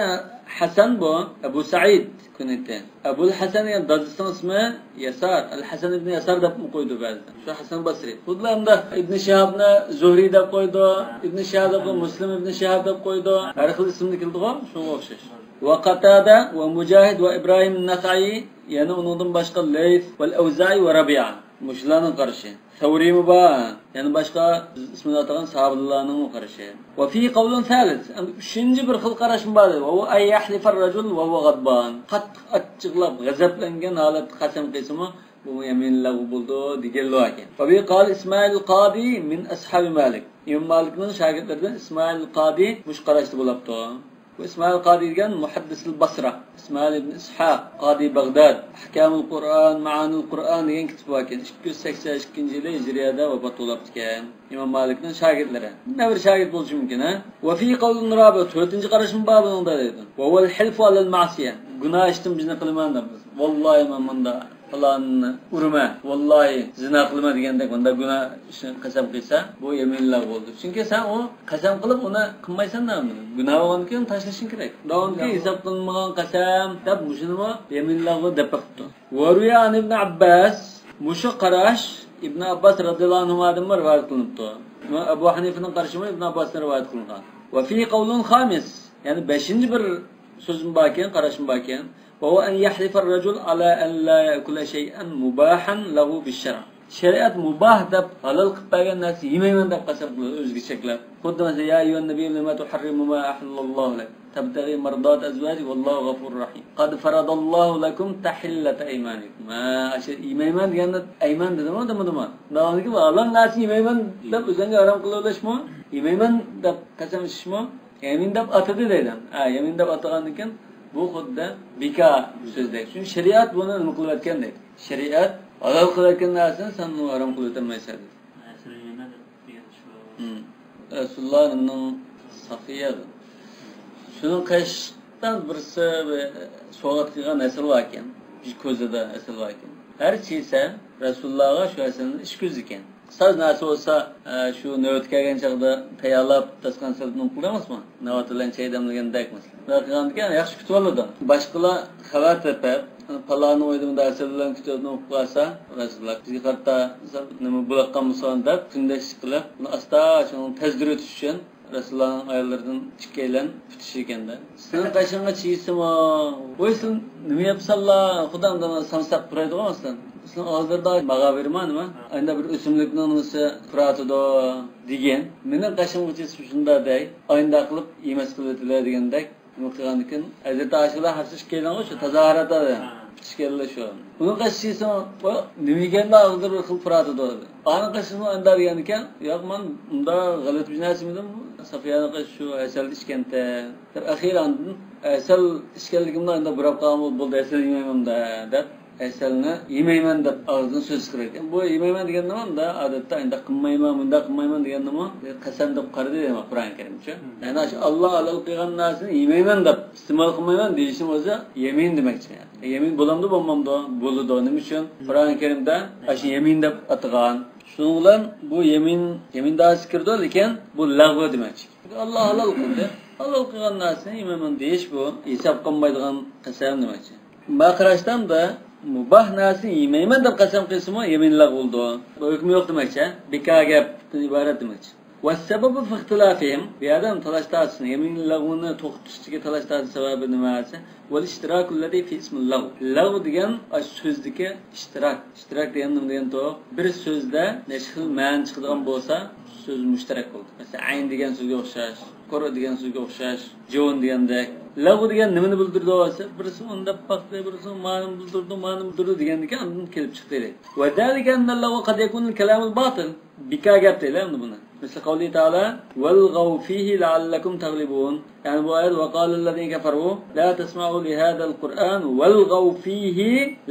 ھەسەن بۇ، ئەبۇ سەئىد كۇنيىتى. ئەبۇل ھەسەن، يەنى دادىسىنىڭ ئىسمى يەسار. ئەل ھەسەن ئىبن يەسار دەپمۇ قويىدۇ بەزىدە. شۇ ھەسەن بەسرى. خۇدلا ئەمدى ئىبن شىھابنى زۇھرى دەپ قويىدۇ، ئىبن شىھاب دەپ قويىدۇ، مۇسلىم ئىبن شىھاب دەپ قويىدۇ. ھەر خىل ئىسىمدا كېلىدىغۇ، شۇنىڭغا ئوخشاش. ۋە قاتادە ۋە مۇجاھىد ۋە ئىبراھىم نەخەئى، يەنە ئۇنىڭدىن باشقا لەيس ۋەل ئەۋزائى ۋە رەبىئە. مۇشۇلارنىڭ قارىشى. سەۋرىمۇ بار. يەنە باشقا بىز ئىسمىنى ئاتىغان ساھابىلارنىڭمۇ قارىشى. وفيه قول ثالث. ئەمدى ئۈچىنچى بىر خىل قاراشمۇ بار. وهو أن يحلف الرجل وهو غضبان. قاتتىق ئاچچىقلاپ، غەزەپلەنگەن ھالەتتە قەسەم قىلسىمۇ، بۇمۇ يەمىنىل لەغۋ بولىدۇ دېگەنلەر باركەن. وبه قال إسماعيل القاضي من أصحاب مالك. ئىمام مالىكنىڭ شاگىرتلىرىدىن ئىسمائىل قادى مۇشۇ قاراشتا بولاپتۇ. بۇ ئىسمائىل قادى دېگەن مۇھەددىسىل بەسرە، ئىسمائىل ئىبن ئىسھاق، قادى بەغداد، ئەھكامۇل قۇرئان، مائانىل قۇرئان دېگەن كىتابى باركەن. ئىككى يۈز سەكسەن ئىككىنچى يىلى ھىجرىيەدە ۋاپات بولاپتىكەن. ئىمام مالىكنىڭ شاگىرتلىرى. نەۋرە شاگىرت بولۇشى مۇمكىن، ھە؟ وفيه قول رابع، تۆتىنچى قاراشمۇ بار بۇنىڭدا دەيدۇ. وهو الحلف على المعصية. گۇناھ ئىشتىن بىزنى قىلىمەن دەپ. ۋاللاھى، مەن مۇندا پالاننى ئۇرىمەن، ۋاللاھى زىنا قىلىمەن دېگەندەك مۇنداق گۇناھ ئىشنى قەسەم قىلسا، بۇ يەمىنىل لەغۋ بولىدۇ. چۈنكى سەن ئۇ قەسەم قىلىپ ئۇنى قىلمايسەن، نېمە؟ گۇناھ بولغاندىكىن تاشلىشىڭ كېرەك. داۋاملىق ھېساب قىلىنمىغان قەسەم دەپ مۇشۇنىمۇ يەمىنىل لەغۋ دەپ بېقىپتۇ. وروي عن ابن عباس، مۇشۇ قاراش ئىبن ئابباس رەزىياللاھۇ ئەنھۇمادىنمۇ رىۋايەت قىلىنىپتۇ. ئەبۇ ھەنىفىنىڭ قارىشىمۇ ئىبن ئابباستىن رىۋايەت قىلىنغان. وفيه قول خامس، يەنى بەشىنچى بىر سۆزمۇ باركەن، قاراشمۇ باركەن. وهو أن يحلف الرجل على أن لا يأكل شيئا مباحا له بالشرع. شەرىئەت مۇباھ دەپ، ھالال قىلىپ بەرگەن نەرسە يېمەيمەن دەپ قەسەم قىلىدۇ ئۆزىگە چەكلەپ. خۇددى مەسىلەن، يا أيها النبي لم تحرم ما أحل الله لك تبتغي مرضات أزواجك والله غفور رحيم. قد فرض الله لكم تحلة أيمانكم. ھە، ئاشۇ يېمەيمەن دېگەندە ئەيمان دېدىمۇ، دېمىدىمۇ؟ داۋامىدىكى بۇ ھالال نەرسە يېمەيمەن دەپ ئۆزۈڭگە ھارام قىلىۋېلىشمۇ؟ يېمەيمەن دەپ قەسەم ئىچىشمۇ؟ يەمىن دەپ ئاتىدى دەيدۇ. ھە، يەمىن دەپ ئاتىغاندىكىن بۇ خۇددى بىكار سۆزدەك. چۈنكى شەرىئەت بۇنى نېمە قىلىۋەتكەندەك. شەرىئەت ھالال قىلىۋەتكەن نەرسىنى سەن ئۇنى ھارام قىلىۋېتەلمەيسەن دېدى. ھە، سىلەر يەمەن دېگەن شۇ. ھىم. رەسۇلۇللانىڭ سافىيە. شۇنىڭ قېشىدا بىرسى بىر سوۋغات قىلغان ھەسەل باركەن. بىر كوزىدا ھەسەل باركەن. ھەر چىيسە رەسۇلۇللاغا شۇ ھەسەلنى ئىچكۈزىدىكەن. ئۇستاز نەرسە بولسا، ئە، شۇ نۆۋەت كەلگەن چاغدا تەييارلاپ، داستىخان سېلىپ نېمە قىلىمىزمۇ؟ ناۋات بىلەن چاي دەملىگەندەك مەسىلەن. شۇنداق قىلغاندىكىن ياخشى كۈتۈۋالىدۇ. باشقىلار خەۋەر تېپىپ، پالانى ئويلىمىدا ھەسەل بىلەن كۈتۈۋېلىپ نېمە قىلىپ قالسا، رەسۇلۇللا بىزگە قارىتا نېمە بولۇۋاتقان بولسا دەپ كۈندەشلىك قىلىپ، ئۇنى ئاستا شۇنىڭ تەزدۈرۈۋېتىش ئۈچۈن رەسۇلۇللانىڭ ئاياللىرىدىن ئىككىيلەن پۈتۈشىدىكەن-دە. سېنىڭ قېشىڭغا چىيسىمۇ، ۋوي، سىلەر نېمە يەپسەنلا، خۇدام دېمە سامساق پۇرايدىغۇ مەسىلەن. سىلەرنىڭ ئاغزىلىرىدا ماغا بېرىما نېمە؟ ئاينىدا بىر ئۆسۈملۈكنىڭ نېمىسى پۇراتىدۇ دېگەن. مېنىڭ قېشىمغا چىيسىمۇ شۇنداق دەي. ئاينىدا قىلىپ يېمەس قىلىۋېتىلە دېگەندەك. نېمە قىلغاندىكىن، ھەزرىتى ئاشىلار ھەپسە ئىككىيلەنغۇ شۇ تازاھارەتتە ھە. پۈتۈشكەنلا شۇ. ئۇنىڭ قېشىغا چىقسا، نېمە يېگەندە ئاغزىدا بىر خىل پۇراتىدۇ. ئانىڭ قېشىغا ئەندە دېگەنىكەن، ياق، مەن ئۇنداق غەلىتە بىر نەرسە يېمىدىم. سافىيەنىڭ قېشى شۇ ھەسەل ئىچكەنتە. دەپ ئەخىرى ئاندىن ھەسەل ئىچكەنلىكىمنى ئەندە بۇراپ قالغان بولدى، ھەسەل يېمەيمەن دە، دەپ. ھەسەلنى يېمەيمەن دەپ ئاغزىدىن سۆز چىقىرىدىكەن. بۇ يېمەيمەن دېگەندە ئەمدى ئادەتتە ئۇنداق قىلمايمەن، مۇنداق قىلمايمەن دېگەندىمۇ قەسەم دەپ قارىدى دەيمەن قۇرئان كەرىمچە. يەنى شۇ ئاللا ھالال قىلغان نەرسىنى يېمەيمەن دەپ ئىستېمال قىلمايمەن دېيىشنىڭ ئۆزى يەمىن دېمەكچى. يەمىن بولامدۇ، بولمامدۇ؟ بولىدۇ. نېمە ئۈچۈن؟ قۇرئان كەرىمدە ئاشۇ يەمىن دەپ ئاتىغان. شۇنىڭ بىلەن بۇ يەمىن، يەمىن دائىرىسىگە كىرىدۇ، لېكىن بۇ لەغۋ دېمەكچى. ئاللا ھالال قىلدى. ھالال قىلغان نەرسىنى يېمەيمەن دېيىش بۇ ھېساب قىلمايدىغان قەسەم دېمەكچى. ماڭا قاراشتا ئەمدى مۇباھ نەرسىنى يېمەيمەن دەپ قەسەم قىلسىمۇ يەمىن لەغۋ بولىدۇ. بۇ ھۆكمى يوق دېمەكچى. بىكار گەپتىن ئىبارەت دېمەكچى. والسبب في اختلافهم، بۇ يەردە تالاش تارتىشنىڭ، يەمىن لەغۋنى توختىتىشتىكى تالاش تارتىش سەۋەبى نېمە دېسە، والاشتراك الذي في اسم اللغو. لەغۋ دېگەن ئاشۇ سۆزدىكى ئىشتىراك. ئىشتىراك دېگەن نېمە دېگەن توق؟ بىر سۆزدە نەچچە خىل مەنە چىقىدىغان بولسا، سۆز مۇشتەرەك بولىدۇ. مەسىلەن، ئەين دېگەن سۆزگە ئوخشاش، قۇرۇ دېگەن سۆزگە ئوخشاش، جۇۋۇن دېگەندەك. لەغۋ دېگەن نېمىنى بىلدۈرىدۇ دېسە، بىرسى ئۇنداق باقتى، بىرسى مانىنى بىلدۈردى، مانىنى بىلدۈردى دېگەندىكىن ئاندىن كېلىپ چىقتى. وذلك أن اللغو قد يكون الكلام الباطل. بىكار گەپ دەيلى ئەمدى بۇنى. مثل قوله تعالى: والغوا فيه لعلكم تغلبون. يەنى بۇ ئايەت: وقال الذين كفروا لا تسمعوا لهذا القرآن والغوا فيه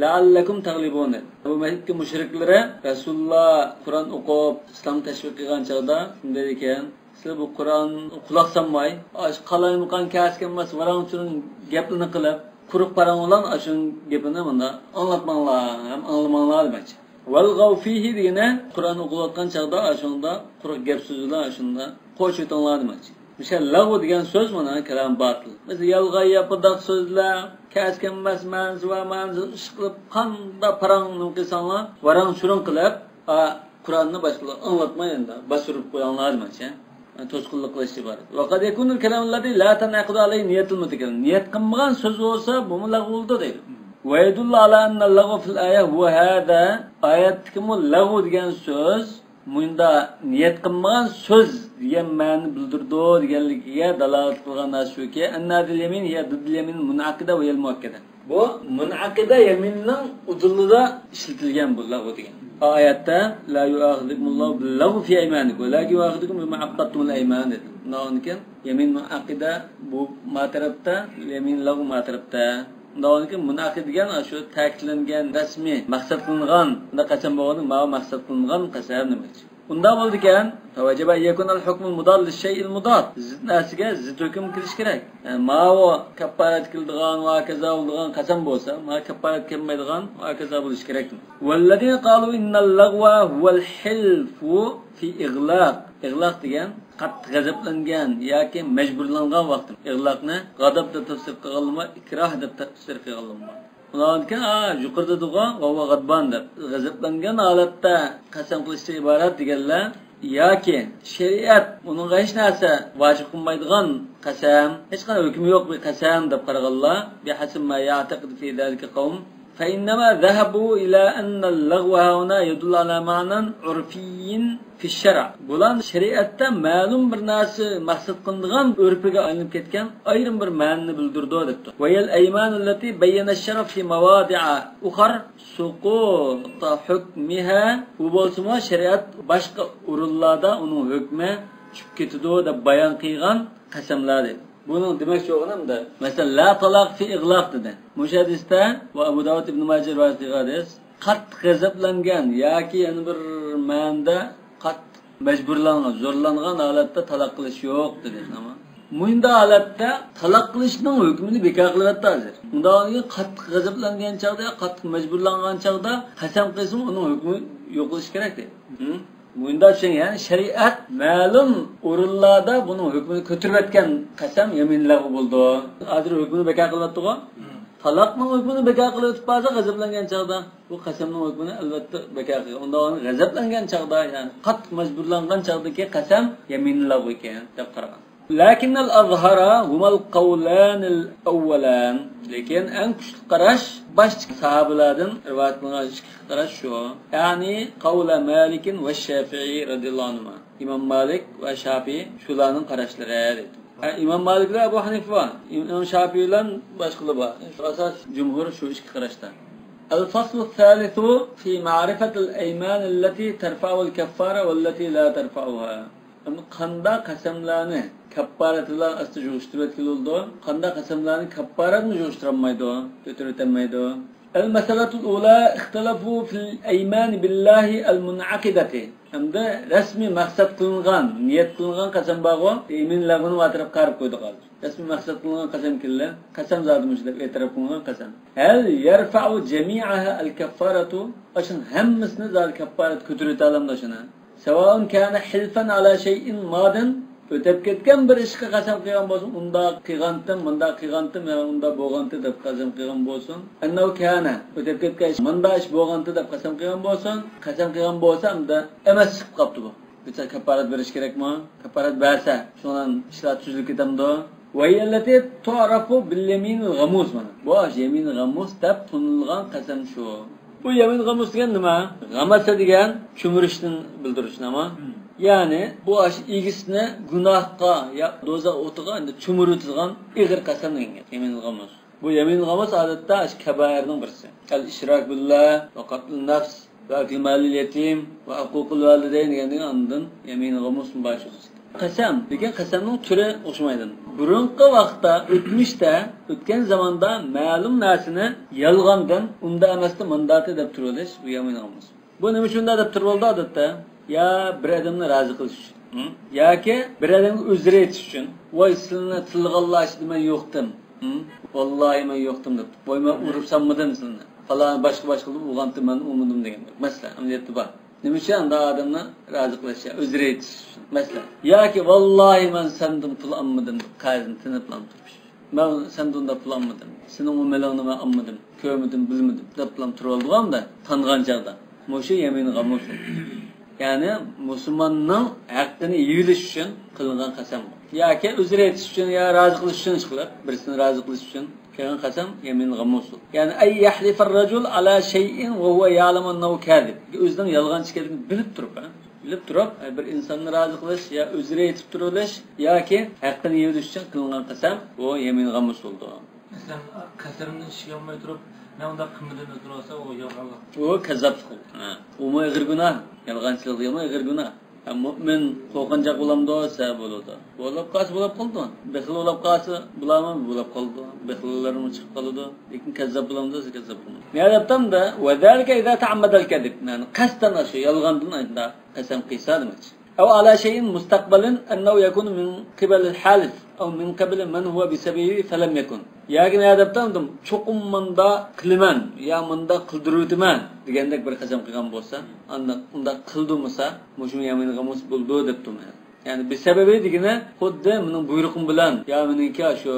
لعلكم تغلبون. بۇ مەككە مۇشرىكلىرى رەسۇلۇللا قۇرئان ئوقۇپ، ئىسلام تەشۋىق قىلغان چاغدا شۇنداق ئىكەن. سىلەر بۇ قۇرئانغا قۇلاق سالماي، ئاشۇ قالايمىقان، كەس كەلمەس، ۋاراڭ-چۇرۇڭ گەپلىرىنى قىلىپ، قۇرۇق پاراڭ بىلەن ئاشۇ گېپىنى مۇنداق ئاڭلاتماڭلار، ھەم ئاڭلىماڭلار دېمەكچى. والغوا فيه دېگىنى قۇرئان ئوقۇلۇۋاتقان چاغدا ئاشۇنداق قۇرۇق گەپ سۆز بىلەن ئاشۇنداق قوشۇۋېتىڭلار دېمەكچى. مۇشۇ لەغۋ دېگەن سۆز مانا كالام باتىل. بىز يالغان ياپىداق سۆزلەر، كەس كەلمەس مەنىسى بار، مەنىسى ئىشقىلىپ قانداق پاراڭ نېمە قىلساڭلار، ۋاراڭ-چۇرۇڭ قىلىپ، ئا، قۇرئاننى باشقىلار ئاڭلاتماي ئەمدى، باستۇرۇپ قويۇڭلار دېمەكچى. يەنى توسقۇنلۇق قىلىش ئىبارەت. وقد يكون الكلام الذي لا تنعقد عليه نية المتكلم. نىيەت قىلمىغان سۆز بولسا، بۇمۇ لەغۋ بولىدۇ دەيدۇ. ويدل على أن اللغو في الآية هو هذا. ئايەتتىكىمۇ لەغۋ دېگەن سۆز مۇندا نىيەت قىلمىغان سۆز دېگەن مەنىنى بىلدۈرىدۇ دېگەنلىكىگە دالالەت قىلغان نەرسە شۇكى، أن هذه اليمين هي ضد اليمين المنعقدة وهي المؤكدة. بۇ مۇنئەقىدە يەمىننىڭ ئۇدۇلىدا ئىشلىتىلگەن بۇ لەغۋ دېگەن. ئايەتتە: لا يؤاخذكم الله باللغو في أيمانكم ولكن يؤاخذكم بما عقدتم الأيمان دېدى. ئۇنداق بولغاندىكىن يەمىن مۇنئەقىدە بۇ ما تەرەپتە، يەمىن لەغۋ ما تەرەپتە. ئۇنداق بولغاندىكىن مۇنئەقىدە دېگەن شۇ تەكىتلەنگەن رەسمىي مەقسەت قىلىنغان، بۇنداق قەسەم بولغاندىكىن ماۋۇ مەقسەت قىلىنغان قەسەم دېمەكچى. ئۇنداق بولىدىكەن، فوجب أن يكون الحكم المضاد للشيء المضاد. زىت نەرسىگە زىت ھۆكۈم كېلىشى كېرەك. يەنى ماۋۇ كاپپارەت كېلىدىغان ۋە ھاكازا بولىدىغان قەسەم بولسا، ماۋۇ كاپپارەت كەلمەيدىغان ۋە ھاكازا بولۇشى كېرەك. والذين قالوا إن اللغو هو الحلف في إغلاق. ئىغلاق دېگەن قاتتىق غەزەپلەنگەن ياكى مەجبۇرلانغان ۋاقتى. ئىغلاقنى غەزەپ دەپ تەپسىر قىلغانلىرىمۇ، ئىكراھ دەپ تەپسىر قىلغانلىرىمۇ. ئۇنىڭدىن كېيىن، ئا، يۇقىرىدا دېگەن ۋاۋا غەدبان دەپ، غەزەپلەنگەن ھالەتتە قەسەم قىلىشتىن ئىبارەت دېگەنلەر ياكى شەرىئەت ئۇنىڭغا ھېچ نەرسە ۋاجىب قىلمايدىغان قەسەم، ھېچقانداق ھۆكمى يوق بىر قەسەم دەپ قارىغانلار، بحسب ما يعتقد في ذلك قوم، فإنما ذهبوا إلى أن اللغو هاهنا يدل على معنى عرفي في الشرع. بۇلار شەرىئەتتە مەلۇم بىر نەرسە مەقسەت قىلىنىدىغان ئۆرپىگە ئايلىنىپ كەتكەن ئايرىم بىر مەنىنى بىلدۈرىدۇ دەپتۇ. وهي الأيمان التي بين الشرع في مواضع أخر سقوط حكمها. بۇ بولسىمۇ شەرىئەت باشقا ئورۇنلاردا ئۇنىڭ ھۆكمى چۈشۈپ كېتىدۇ دەپ بايان قىلغان قەسەملەر دەيدۇ. بۇنىڭ دېمەكچى بولغىنى مۇنداق. مەسىلەن، لا تالاق في إغلاق دېدى. مۇشۇ ھەدىستە ۋە ئەبۇ داۋۇد، ئىبن ماجە رىۋايەت قىلغان ھەدىس، قاتتىق غەزەپلەنگەن ياكى يەنە بىر مەنىدە قاتتىق مەجبۇرلانغان، زورلانغان ھالەتتە تالاق قىلىش يوق دېدى. ئەمما مۇنداق ھالەتتە تالاق قىلىشنىڭ ھۆكمىنى بىكار قىلىۋەتتى ھازىر. ئۇنداق قاتتىق غەزەپلەنگەن چاغدا، قاتتىق مەجبۇرلانغان چاغدا قەسەم قىلسىمۇ ئۇنىڭ ھۆكمى يوقىلىشى كېرەك دەيدۇ. ھە؟ مۇنداق چۈشەن، يەنى شەرىئەت مەلۇم ئورۇنلاردا بۇنىڭ ھۆكمىنى كۆتۈرۈۋەتكەن قەسەم يەمىن لەغۋ بولىدۇ. ھازىر ھۆكمىنى بىكار قىلىۋەتتىغۇ. تالاقنىڭ ھۆكمىنى بىكار قىلىۋېتىپ بارسا، غەزەپلەنگەن چاغدا بۇ قەسەمنىڭ ھۆكمىنى ئەلۋەتتە بىكار قىلغان. ئۇنداق غەزەپلەنگەن چاغدا، يەنى قاتتىق مەجبۇرلانغان چاغدىكى قەسەم يەمىن لەغۋ ئىكەن دەپ قارىغان. لكن الأظهر هما القولان الأولان. لېكىن ئەڭ كۈچلۈك قاراش باشتىكى ساھابىلاردىن رىۋايەت قىلىنغان ئىككى قاراش شۇ. يەنى قول مالك والشافعي رضي الله عنهما. ئىمام مالىك ۋە شافىئى شۇلارنىڭ قاراشلىرى دەيدۇ. ھە، ئىمام مالىك بىلەن ئەبۇ ھەنىفە، ئىمام شافىئى بىلەن باشقىلار بار. شۇ ئاساس جۇمھۇر شۇ ئىككى قاراشتا. الفصل الثالث في معرفة الأيمان التي ترفع الكفارة والتي لا ترفعها. ئەمدى قانداق قەسەملەرنى كەپپارەتلەر ئاستىدا يىغىشتۇرۇۋەتكىلى بولىدۇ؟ قانداق قەسەملەرنى كەپپارەتمۇ يىغىشتۇرالمايدۇ، كۆتۈرۈۋېتەلمەيدۇ؟ المسألة الأولى اختلفوا في الأيمان بالله المنعقدة. ئەمدى رەسمىي مەقسەت قىلىنغان، نىيەت قىلىنغان قەسەم بارغۇ، يەمىن لەغۋىنى ئارقىغا قايرىپ قويدۇق ھازىر. رەسمىي مەقسەت قىلىنغان قەسەم كېلىدۇ. قەسەم زادى مۇشۇ دەپ ئېتىراپ قىلىنغان قەسەم. هل يرفع جميعها الكفارة؟ ئاشۇنىڭ ھەممىسىنى زادى كەففارەت كۆتۈرۈۋېتەلەمدۇ ئاشۇنى؟ سواء كان حلفا على شيء ماض، ئۆتۈپ كەتكەن بىر ئىشقا قەسەم قىلغان بولسۇن، ئۇنداق قىلغانتىم، مۇنداق قىلغانتىم، يا ئۇنداق بولغانتى دەپ قەسەم قىلغان بولسۇن. أنه كان، ئۆتۈپ كەتكەن ئىش، مۇنداق ئىش بولغانتى دەپ قەسەم قىلغان بولسۇن، قەسەم قىلغان بولسا، ئەمدى ئەمەس چىقىپ قاپتۇ بۇ. بىچارە كەپپارەت بېرىش كېرەكمۇ؟ كەپپارەت بەرسە، شۇنىڭ ئىشلار تۈزۈلۈپ كېتەمدۇ؟ وهي التي تعرف باليمين الغموس، مانا. بۇ يەمىن غەمۇس دەپ تونۇلغان قەسەم شۇ. بۇ يەمىن غەمۇس دېگەن نېمە؟ غەمەسە دېگەن چۈمۈرۈشنى بىلدۈرۈش نېمە؟ يەنى بۇ ئاش ئىگىسىنى گۇناھقا يا دوزاخ ئوتىغا ئەمدى چۈمۈرۈۋېتىدىغان ئېغىر قەسەم دېگەن گەپ. يەمىن غەمۇس. بۇ يەمىن غەمۇس ئادەتتە ئاش كەبائىرنىڭ بىرسى. الإشراك بالله وقتل النفس وأكل مال اليتيم وعقوق الوالدين دېگەندىن ئاندىن يەمىن غەمۇس مۇباشىرىسى. قەسەم دېگەن قەسەمنىڭ تۈرى ئوخشىمايدۇ. بۇرۇنقى ۋاقىتتا، ئۆتمۈشتە، ئۆتكەن زاماندا مەلۇم نەرسىنى يالغاندىن، ئۇنداق ئەمەستە، مۇنداقتى دەپ تۇرۇۋېلىش، بۇ يەمىن غەمۇس. بۇ نېمە ئۈچۈن ئۇنداق دەپ تۇرۇۋالىدۇ ئادەتتە؟ يا بىر ئادەمنى رازى قىلىش ئۈچۈن، ھە؟ ياكى بىر ئادەمگە ئۆزرە ئېيتىش ئۈچۈن، ۋاي، سىلىنى تىللىغانلار ئىچىدە مەن يوقتىم، ھە؟ ۋاللاھى مەن يوقتىم دەپ، ۋاي، مەن ئۇرۇپ سالمىدىم سىلىنى، پالان باشقا باشقىلار ئۇرغانتى، مەن ئۇرمىدىم دېگەندەك مەسىلە ئەمەلىيەتتە بار. نېمە ئۈچۈن ئانداق ئادەمنى رازى قىلىش، يا ئۆزرە ئېيتىش ئۈچۈن مەسىلە. ياكى ۋاللاھى مەن سەندىن پۇل ئالمىدىم دەپ، قەرزنى تىنىپلا تۇرۇش. مەن سەندىن ئۇنداق پۇل ئالمىدىم، سېنىڭ ئۇ مېلىڭنى مەن ئالمىدىم، كۆرمىدىم، بىلمىدىم دەپلا تۇرۇۋالىدىغۇ ئەمدى تانغان چاغدا. مۇشۇ يەمىن غەمۇس. يەنى مۇسۇلماننىڭ ھەققىنى يېيىۋېلىش ئۈچۈن قىلىنغان قەسەم بۇ. ياكى ئۆزرە ئېيتىش ئۈچۈن يا رازى قىلىش ئۈچۈن ئىشقىلىپ، بىرسىنى رازى قىلىش ئۈچۈن قىلغان قەسەم يەمىن غەمۇس. يەنى أن يحلف الرجل على شيء وهو يعلم أنه كاذب. ئۆزىنىڭ يالغانچى ئىكەنلىكىنى بىلىپ تۇرۇپ، ھە؟ بىلىپ تۇرۇپ، بىر ئىنساننى رازى قىلىش يا ئۆزرە ئېيتىپ تۇرۇۋېلىش ياكى ھەققىنى يېيىۋېلىش ئۈچۈن قىلىنغان قەسەم، بۇ يەمىن غەمۇس بولىدۇ. مەسىلەن، قەسەمنى ئىشىگە ئالماي تۇرۇپ، مەن ئۇنداق قىلمىدىم دەپ تۇرۇۋالسا، ئۇ يالغانلىق. ئۇ كەززاپلىق. ھە. ئۇمۇ ئېغىر گۇناھ، يالغانچىلىق دېگەنمۇ ئېغىر گۇناھ. ھە، مۆمىن قورقۇنچاق بولامدۇ دېسە بولىدۇ. بولاپ قالسا بولاپ قالىدۇ. بېخىل بولاپ قالسا بولامدۇ؟ بولاپ قالىدۇ. بېخىللارمۇ چىقىپ قالىدۇ. لېكىن كەززاپ بولامدۇ دېسە كەززاپ بولمايدۇ. نېمە دەپتۇ ئەمدى؟ وذلك إذا تعمد الكذب. يەنى قەستەن ئاشۇ يالغاندىن ئايتىدا قەسەم قىلسا دېمەكچى. أو على شيء مستقبل أنه يكون من قبل الحالف أو من قبل من هو بسببه فلم يكن. ياكى نېمە دەپتۇ ئەمدى؟ چوقۇم مۇنداق قىلىمەن يا مۇنداق قىلدۇرۇۋېتىمەن دېگەندەك بىر قەسەم قىلغان بولسا، ئانداق ئۇنداق قىلدۇرمىسا، مۇشۇمۇ يەمىن غەمۇس بولىدۇ دەپتۇ. يەنى بىسەبەبى دېگىنى خۇددى مېنىڭ بۇيرۇقۇم بىلەن يا مېنىڭكى شۇ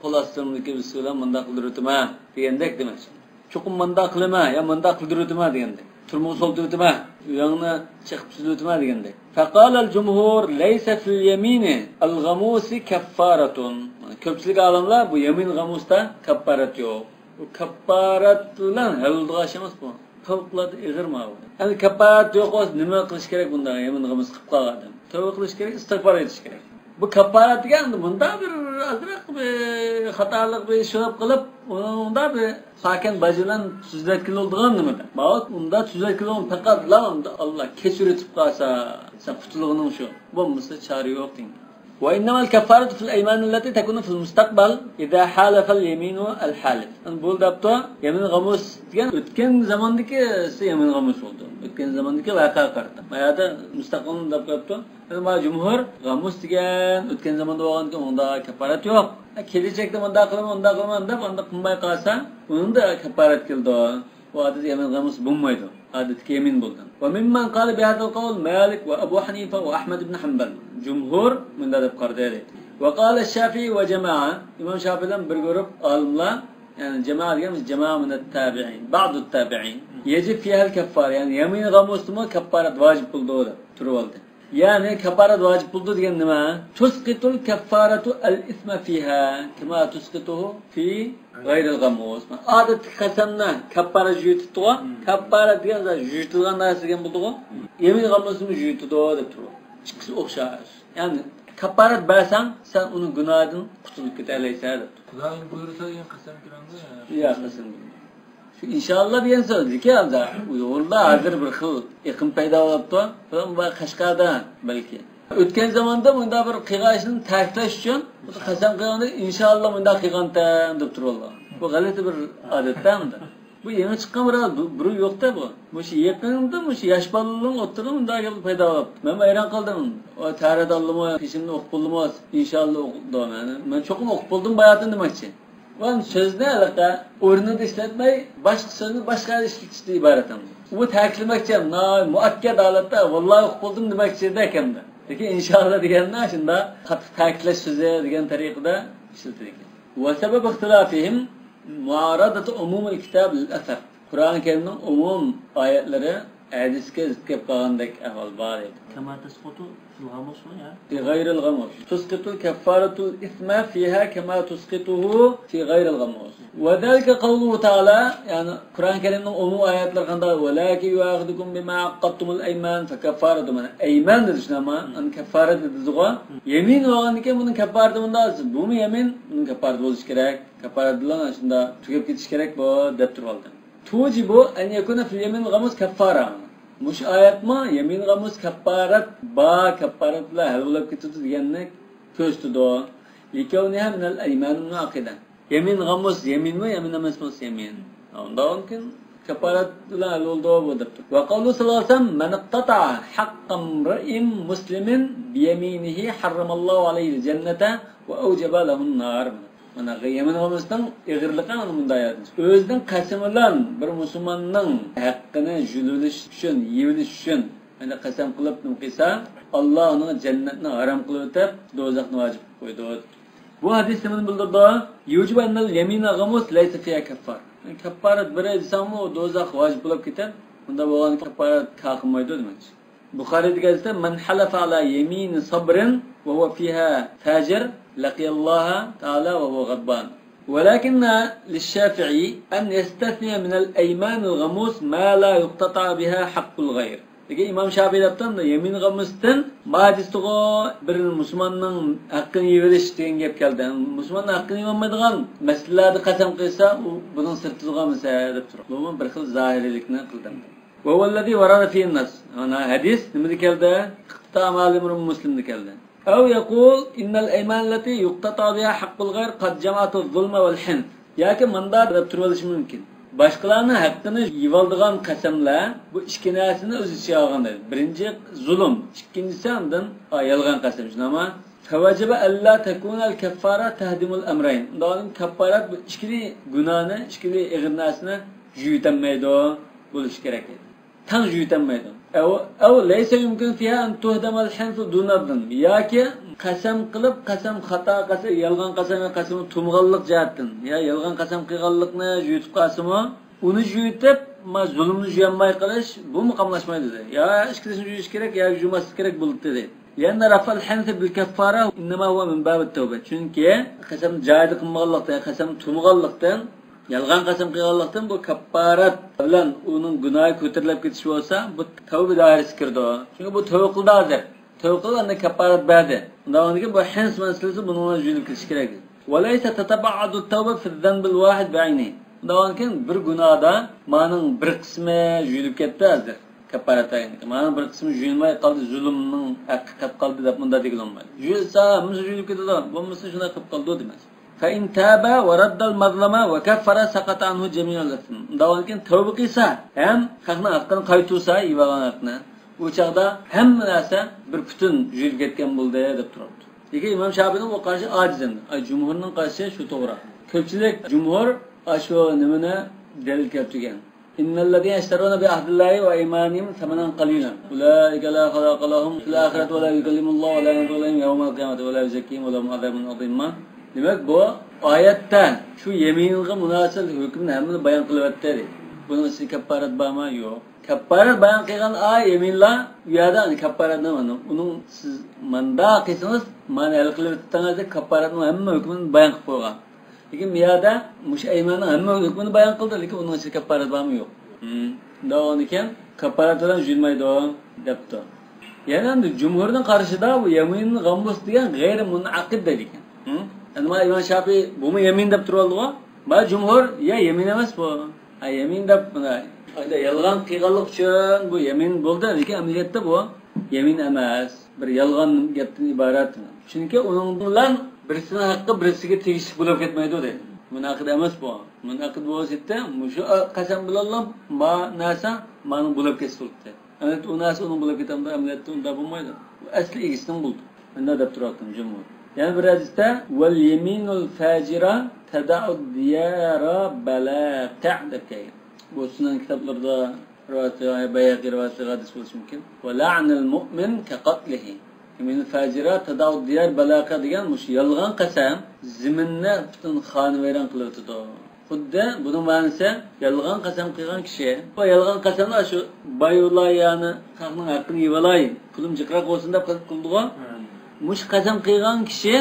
قول ئاستىمدىكى بىرسى بىلەن مۇنداق قىلدۇرۇۋېتىمەن دېگەندەك دېمەكچى. چوقۇم مۇنداق قىلىمەن يا مۇنداق قىلدۇرۇۋېتىمەن دېگەندەك. تۈرمىگە سولىتىۋېتىمەن، ئۆيۈڭنى چېقىپ سۈزۈۋېتىمەن دېگەندەك. فقال الجمهور ليس في اليمين الغموس كفارة. كۆپچىلىك ئالىملار بۇ يەمىن غەمۇستا كەپپارەت يوق. بۇ كەپپارەت بىلەن ھەل بولىدىغان ئىش ئەمەس بۇ. پەۋقۇلئاددە ئېغىر ماۋۇ. ئەمدى كەپپارەت يوق بولسا نېمە قىلىش كېرەك بۇنداق يەمىن غەمۇس قىلىپ قالغان ئادەم؟ تەۋبە قىلىش كېرەك، ئىستىغپار ئېيتىش كېرەك. بۇ كەپپارەت دېگەن ئەمدى مۇنداق بىر ئازراق بىر خاتالىق بىر ئىش بولۇپ قېلىپ، ئۇنىڭدا بىر ساكەن باجى بىلەن تۈزەتكىلى بولىدىغان نېمە؟ ماۋۇ ئۇنداق تۈزەتكىلى بولغان پەقەتلا ئۇندا ئاللا كەچۈرۈۋېتىپ قالسا، سەن قۇتۇلغىنىڭ شۇ. بولمىسا چارە يوق دېگەن. وإنما الكفارة في الأيمان التي تكون في المستقبل إذا حالف اليمين الحالف. يەنى بۇ دەپتۇ، يەمىن غەمۇس دېگەن ئۆتكەن زاماندىكى يەمىن غەمۇس بولدى. ئۆتكەن زاماندىكى ۋەقەگە قارىتا. ما يەردە مۇستەقىلنى دەپ قويۇپتۇ. يەنى ما جۇمھۇر غەمۇس دېگەن ئۆتكەن زاماندا بولغاندىكىن ئۇندا كەپپارەت يوق. ھە، كېلىچەكتە مۇنداق قىلىمەن، ئۇنداق قىلىمەن دەپ ئانداق قىلماي قالسا، ئۇنىڭدا كەپپارەت كېلىدۇ. بۇ ئادەتتە يەمىن غەمۇس بولمايدۇ. ئادەتتىكى يەمىن بولدى. وممن قال بهذا القول مالك وأبو حنيفة وأحمد بن حنبل. جۇمھۇر مۇنداق دەپ قارىدى. وقال الشافعي وجماعة. ئىمام شافىئى بىلەن بىر گۇرۇپ ئالىملار، يەنى جامائە دېگەن جامائە من التابعين، بعض التابعين. يجب فيها الكفارة، يەنى يەمىن غەمۇستىمۇ كەپپارەت ۋاجىپ بولىدۇ دەپ تۇرۇۋالدى. يەنى كەپپارەت ۋاجىپ بولىدۇ دېگەن نېمە؟ تسقط الكفارة الإثم فيها كما تسقطه في غير الغموس. ئادەتتىكى قەسەمنى كەپپارەت يۇيۇۋېتىپتىغۇ. كەپپارەت دېگەن زات يۇيۇۋېتىلگەن نەرسە دېگەن بولىدىغۇ. يەمىن غەمۇسنىمۇ يۇيۇۋېتىدۇ دەپ تۇرۇۋالدى. ئىككىسى ئوخشاش. يەنى كەپپارەت بەرسەڭ، سەن ئۇنىڭ گۇناھىدىن قۇتۇلۇپ كېتەلەيسەن دەپ. خۇدايىم بۇيرۇسا دېگەن قەسەم كىرەمدۇ؟ يا، قەسەم. شۇ ئىنشائاللا دېگەن سۆز. لېكىن ھازىر ئۇيغۇرلار ھازىر بىر خىل ئېقىم پەيدا بولۇپتۇ. بۇ قەشقەردە بەلكى. ئۆتكەن زاماندا مۇنداق بىر قىلغان ئىشنى تەكىتلەش ئۈچۈن، قەسەم قىلغاندا، ئىنشائاللا مۇنداق قىلغانتىم دەپ تۇرۇۋالىدۇ. بۇ غەلىتە بىر ئادەتتە ئەمدى. بۇ يېڭى چىققان بىر، بۇ، بۇرۇن يوقتا بۇ. مۇشۇ يېقىندا مۇشۇ ياش بالىلارنىڭ ئوتتۇرىدا مۇنداق گەپلەر پەيدا بولۇپتۇ. مەنمۇ ھەيران قالدىم. ئۇ تەرەت ئالدىمۇ، قېشىمدىن ئوقۇپ بولدىمۇ، ئىنشاللا ئوقۇپ بولدۇم. مەن چوقۇم ئوقۇپ بولدۇم باياتىن دېمەكچى. ئۇ سۆزنى ھېلىقى ئورنىدا ئىشلەتمەي، باشقا سۆزنى باشقا يەردە ئىشلىتىشتىن ئىبارەت. ئۇ تەكىتلىمەكچى، ناھايىتى مۇئەككەد ھالەتتە، ۋاللاھى ئوقۇپ بولدۇم دېمەكچى ئىدى ئەكەمدە. لېكىن ئىنشاللا دېگەننى شۇنداق قاتتىق تەكىتلەش سۆزى دېگەن تەرىقىدە ئىشلىتىدىكەن. وسبب اختلافهم معارضة عموم الكتاب للأثر. قۇرئان كەرىمنىڭ ئومۇم ئايەتلىرى ھەدىسكە زىت كېلىپ قالغاندەك ئەھۋال بار ئىدى. كما تسقط في الغموس يا؟ في غير الغموس. تسقط كفارة الإثم فيها كما تسقطه في غير الغموس. وذلك قوله تعالى، يەنى قۇرئان كەرىمنىڭ ئومۇم ئايەتلىرى قانداق؟ ولكن يؤاخذكم بما عقدتم الأيمان فكفارته، مانا ئەيمان دېدى شۇنداقمۇ؟ ئۇنى كەففارەت دېدىغۇ. يەمىن بولغاندىن كېيىن بۇنىڭ كەففارىتى مۇنداق، بۇمۇ يەمىن، بۇنىڭ كەففارىتى بولۇشى كېرەك. كەففارەت بىلەن شۇنداق تۈگەپ كېتىشى كېرەك بۇ، دەپ تۇرۇۋالدى. توجب أن يكون في اليمين الغموس كفارة. مۇشۇ ئايەتمۇ يەمىن غەمۇس كەففارەت بار، كەففارەت بىلەن ھەل بولۇپ كېتىدۇ دېگەننى كۆرسىتىدۇ. لكونها من الأيمان المنعقدة. يەمىن غەمۇس يەمىنمۇ، يەمىن ئەمەس بولسا يەمىن. ئۇنداقتىن كېيىن كەففارەت بىلەن ھەل بولىدۇ بۇ دەپتۇ. وقوله صلى الله عليه وسلم: من اقتطع حق امرئ مسلم بيمينه حرم الله عليه الجنة وأوجب له النار. مانا يەمىن غەمۇسنىڭ ئېغىرلىقى مانا مۇنداق يەردە. ئۆزىنىڭ قەسىمى بىلەن بىر مۇسۇلماننىڭ ھەققىنى يۇلۇۋېلىش ئۈچۈن، يېۋېلىش ئۈچۈن، يەنى قەسەم قىلىپ نېمە قىلسا، ئاللا ئۇنىڭغا جەننەتنى ھارام قىلىۋېتىپ، دوزاخنى ۋاجىپ قىلىپ قويىدۇ. بۇ ھەدىس نېمىنى بىلدۈرىدۇ؟ يوجب ئەننەل يەمىنە غەمۇس لەيسە فىھا كەففار. كەففارەت بېرەي دېسەڭمۇ، دوزاخ ۋاجىپ بولۇپ كېتىپ، بۇنداق بولغاندا كەففارەت كار قىلمايدۇ دېمەكچى. بۇخارىيدىكى ھەدىستە: من حلف على يمين صبر وهو فيها فاجر لقي الله تعالى وهو غضبان. ولكن للشافعي أن يستثني من الأيمان الغموس ما لا يقتطع بها حق الغير. لېكىن ئىمام شافىي دەپتۇ، يەمىن غەمۇستىن ماجىستىغۇ بىر مۇسۇلماننىڭ ھەققىنى يېۋېلىش دېگەن گەپ كەلدى. مۇسۇلماننىڭ ھەققىنى يېۋەلمەيدىغان مەسىلىلەردە قەسەم قىلسا، ئۇ بۇنىڭ سىرتىدىغان مەسىلە دەپ تۇرۇپ. بۇمۇ بىر خىل زاھىرىيلىكنى قىلدى. وهو الذي ورد فيه النص. مانا ھەدىس نېمىدە كەلدى؟ اقتطاع مال امرئ مسلمدا كەلدى. أو يقول إن الأيمان التي يقتطع بها حق الغير قد جمعت الظلم والحنث. ياكى مۇنداق دەپ تۇرۇۋېلىشى مۇمكىن. باشقىلارنىڭ ھەققىنى يېۋالىدىغان قەسەملەر بۇ ئىككى نەرسىنى ئۆز ئىچىگە ئالغان دەيدۇ. بىرىنچى زۇلۇم، ئىككىنچىسى ئاندىن، ئا، يالغان قەسەم، شۇنداقمۇ؟ فوجب ألا تكون الكفارة تهدم الأمرين. ئۇنداق كەففارەت بۇ ئىككىلى گۇناھنى، ئىككىلى ئېغىر نەرسىنى يۇيۇۋېتەلمەيدۇ، بولۇشى كېرەك ئىدى. تەڭ يۇيۇۋېتەلمەيدۇ. أو، أو ليس يمكن فيها أن تهدم الحنث دون الظلم. ياكى قەسەم قىلىپ، قەسەم خاتا قەسەم، يالغان قەسەم ۋە قەسەمنى تۇمىغانلىق جەھەتتىن، يا يالغان قەسەم قىلغانلىقنى يۇيۇتۇپ قالسىمۇ، ئۇنى يۇيۇتۇپ، ما زۇلۇمنى يۇيالماي قېلىش، بۇمۇ قاملاشمايدۇ دېدى. يا ئىككىلىسىنى يۇيۇش كېرەك، يا يۇيماسلىق كېرەك بولىدۇ دېدى. لأن رفع الحنث بالكفارة إنما هو من باب التوبة. چۈنكى قەسەم جايىدا قىلمىغانلىقتىن، قەسەم تۇمىغانلىقتىن، يالغان قەسەم قىلغانلىقتىن بۇ كەپپارەت بىلەن ئۇنىڭ گۇناھى كۆتۈرۈلۈپ كېتىش بولسا، بۇ تەۋبە دائىرىسىگە كىرىدۇ. چۈنكى بۇ تەۋبە قىلدى ھازىر. تەۋبە قىلىپ ئەمدى كەپپارەت بەردى. ئۇنداق بولغاندىكىن بۇ ھىنس مەسىلىسى بۇنىڭ بىلەن يۇيۇلۇپ كېتىشى كېرەك. وليس تتبعض التوبة في الذنب الواحد بعينه. ئۇنداق بولغاندىكىن بىر گۇناھدا مانىڭ بىر قىسمى يۇيۇلۇپ كەتتى ھازىر. كەپپارەت دېگەندىكىن مانىڭ بىر قىسمى يۇيۇلماي قالدى، زۇلۇمنىڭ ھەققى قېلىپ قالدى دەپ مۇنداق دېگىلى بولمايدۇ. يۇيۇلسا ھەممىسى يۇيۇلۇپ كېتىدۇ. بولمىسا شۇنداق قېلىپ قالىدۇ دېمەس. فإن تاب ورد المظلمة وكفر سقط عنه جميع الإثم. ئۇنداق بولغاندىكىن تەۋبە قىلسا ھەم خەقنىڭ ھەققىنى قايتۇرسا، يېۋالغان ھەقنى، ئۇ چاغدا ھەممە نەرسە بىر پۈتۈن يۇيۇلۇپ كەتكەن بولدى دەپ تۇرۇپتۇ. لېكىن ئىمام شافىئىنىڭ بۇ قارىشى ئاجىز ئەمدى. ئاي، جۇمھۇرنىڭ قارىشى شۇ توغرا. كۆپچىلىك جۇمھۇر ئاشۇ نېمىنى دەلىل كەلتۈرگەن. إن الذين يشترون بعهد الله وأيمانهم ثمنا قليلا أولئك لا خلاق لهم في الآخرة ولا يكلمهم الله ولا ينظر إليهم يوم القيامة ولا يزكيهم ولهم عذاب عظيم. دېمەك، بۇ ئايەتتە شۇ يەمىنغا مۇناسىۋەتلىك ھۆكۈمنى ھەممىنى بايان قىلىۋەتتى. بۇنىڭ ئىچىدە كەپپارەت بارمۇ؟ يوق. كەپپارەت بايان قىلغان ئايە يەمىنلار، ئۇ يەردە ئەنە كەپپارەتنى مانا، ئۇنىڭ سىز ماندا قىلسىڭىز، مانا ھەل قىلىۋېتىڭىز دەپ كەپپارەتنىڭ ھەممە ھۆكمىنى بايان قىلىپ قويغان. لېكىن بۇ يەردە مۇشۇ ئەيماننىڭ ھەممە ھۆكمىنى بايان قىلدى، لېكىن ئۇنىڭ ئىچىدە كەپپارەت بارمۇ؟ يوق. ھىم. ئۇنداق بولغاندىكىن كەپپارەت بىلەن يۇيۇلمايدۇ دەپتۇ. يەنە ئەمدى جۇمھۇرنىڭ قارىشىدا بۇ يەمىن غەمۇس دېگەن غەيرى مۇنئەقىد دەيدىكەن. ھىم؟ ئەمما ئىمام شافىئى بۇمۇ يەمىن دەپ تۇرۇۋالدىغۇ. بۇ جۇمھۇر يا يەمىن ئەمەس بۇ. ھە، يەمىن دەپ مانا يالغان قىلغانلىق ئۈچۈن بۇ يەمىن بولدى، لېكىن ئەمەلىيەتتە بۇ يەمىن ئەمەس، بىر يالغان گەپتىن ئىبارەت. چۈنكى ئۇنىڭ بىلەن بىرسىنىڭ ھەققى بىرسىگە تېگىشلىك بولۇپ كەتمەيدۇ دەيدۇ. مۇنئەقىد ئەمەس بۇ. مۇنئەقىد بولسا، مۇشۇ قەسەم بىلەنلا ما نەرسە مانىڭ بولۇپ كەتسە بولاتتى. ئەمەلىيەتتە ئۇ نەرسە ئۇنىڭ بولۇپ كېتەمدۇ؟ ئەمەلىيەتتە ئۇنداق بولمايدۇ. ئۇ ئەسلى ئىگىسىنىڭ بولىدۇ. مۇنداق دەپ تۇرۇۋاتقان جۇمھۇر. يەنە بىر ھەدىستە، «واليمين الفاجرة تدع الديار بلاقع» دەپ كەلگەن. بۇ سۈنەن كىتابلىرىدا رىۋايەت، بەيھەقى رىۋايەت قىلغان ھەدىس بولۇشى مۇمكىن. «ولعن المؤمن كقتله». يەمىنى فاجرە تدع الديار بلاقع دېگەن مۇشۇ يالغان قەسەم زېمىننى پۈتۈن خانىۋەيران قىلىۋېتىدۇ. خۇددى بۇنىڭ مەنىسى يالغان قەسەم قىلغان كىشى. بۇ يالغان قەسەملەر شۇ باي بولاي، يەنى خەقنىڭ ھەققىنى يېۋالاي، پۇلۇم جىقراق بولسۇن دەپ قىلىدىغۇ. مۇشۇ قەسەم قىلغان كىشى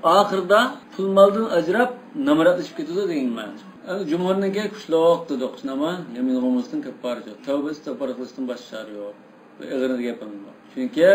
ئاخىرىدا پۇل مالدىن ئاجراپ نامراتلىشىپ كېتىدۇ دېگەن مەنىسى. ئەمدى جۇمھۇرنىڭكى كۇچلۇق دېدۇق. نېمە؟ يەمىن غۇمۇزدىن كەپپارەت يوق. تەۋبە ئىستىغپار قىلىشتىن باشقا چارە يوق. بۇ ئېغىر گەپ ئەمەس. چۈنكى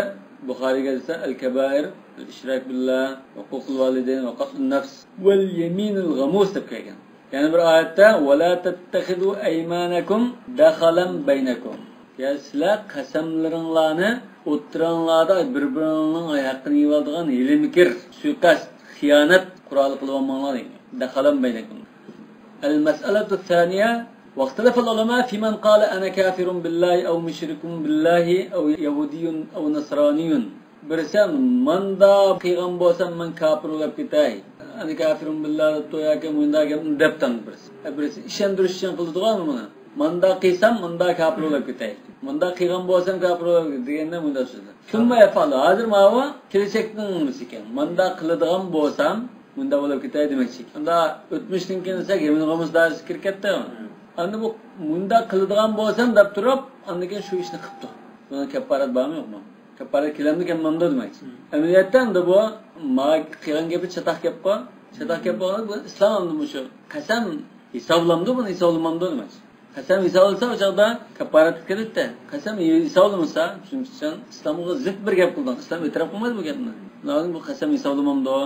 بۇخارىيگە دېسە، «الكبائر الإشراك بالله، عقوق الوالدين وقتل النفس واليمين الغموس» دەپ كەلگەن. يەنە بىر ئايەتتە، «ولا تتخذوا أيمانكم دخلا بينكم». يا سىلەر قەسەملىرىڭلارنى ئوتتۇراڭلاردا بىر-بىرىڭلارنىڭ ھەققىنى يېۋالىدىغان ھىيلە-مىكىر، سۇيىقەست، خىيانەت قورالى قىلىۋالماڭلار دېگەن. دخلا بينكم. المسألة الثانية، واختلف العلماء في من قال: «أنا كافر بالله»، أو «مشرك بالله»، أو «يهودي»، أو «نصراني». بىرسى، ماندا قىلغان بولسام، مەن كاپىر بولۇپ كېتەي. «أنا كافر بالله» دەپتۇ ياكى مۇنداق گەپنى دەپتۇ بىرسى. بىرسى ئىشەندۈرۈش ئۈچۈن قىلىدىغان بۇنى. ماندا قىلسام، ماندا كاپىر بولۇپ كېتەي. ماندا قىلغان بولسام، كاپىر بولۇپ كېتەي دېگەندە مۇنداق سۆزلەر. ثم يفعل. ھازىر ماۋۇ كېلىچەكنىڭ نېمىسى ئىكەن. ماندا قىلىدىغان بولسام، مۇنداق بولۇپ كېتەي دېمەكچى. ئەمدى ئۆتمۈشتىن كېيىن دېسەك، يەمىن غۇمۇز دائىرىسىگە كىرىپ كەتتى. ئەمدى بۇ مۇنداق قىلىدىغان بولسام دەپ تۇرۇپ، ئاندىن كېيىن شۇ ئىشنى قىپتۇ. بۇنىڭ كەپپارەت بارمۇ يوقمۇ؟ كەپپارەت كېلەمدۇ كەلمەمدۇ دېمەكچى. ئەمەلىيەتتە ئەمدى بۇ ما قىلغان گېپى چاتاق گەپقۇ. چاتاق گەپ بولغان بۇ ئىسلام ئەمدى مۇشۇ قەسەم ھېسابلامدۇ، بۇنى ھېسابلىمامدۇ دېمەكچى. قەسەم ھېسابلىسا، ئۇ چاغدا كەپپارەتكە كىرىدىتتە. قەسەم ھېسابلىمىسا، چۈنكى سەن ئىسلامغا زىت بىر گەپ قىلدىڭ. ئىسلام ئېتىراپ قىلمايدۇ بۇ گەپنى. ئۇنىڭ بۇ قەسەم ھېسابلىمامدۇ؟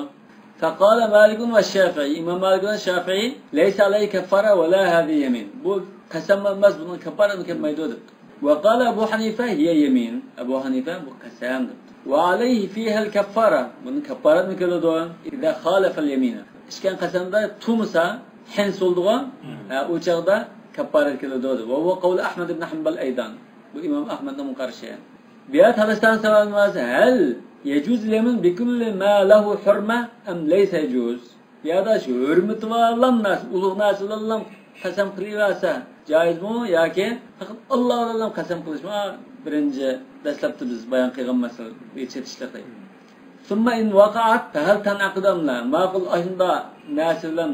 فقال مالك والشافعي، ئىمام مالىك بىلەن شافىئى، ليس عليه كفارة ولا هذه يمين. بۇ قەسەم ئەمەس، بۇنىڭ كەپپارەتمۇ كەلمەيدۇ دەپتۇ. وقال أبو حنيفة هي يمين. ئەبۇ ھەنىفە بۇ قەسەم دەپتۇ. وعليه فيها الكفارة. بۇنىڭ كەپپارەتمۇ كېلىدۇ. إذا خالف اليمين. ئىچكەن قەسەمدە تۇمىسا، ھىنس بولىدىغۇ. ھە، ئۇ چاغدا كەپپارەت كېلىدۇ دەپ. وهو قول أحمد بن حنبل أيضا. بۇ ئىمام ئەھمەدنىڭ قارىشى. بۇ يەردە تالاشتان سوئالىمىز، هل يجوز اليمين بكل ما له حرمة أم ليس يجوز؟ بۇ يەردە شۇ ھۆرمىتى بارلام نەرسە، ئۇلۇغ نەرسە بىلەنلا قەسەم قىلىۋەرسە جائىزمۇ ياكى پەقەت ئاللا بىلەنلا قەسەم قىلىشمۇ؟ بىرىنچى دەسلەپتە بىز بايان قىلغان مەسىلە چېتىشلىق. ثم إن وقعت فهل تنعقد أم لا؟ ماقۇل، ئاشۇنداق نەرسە بىلەن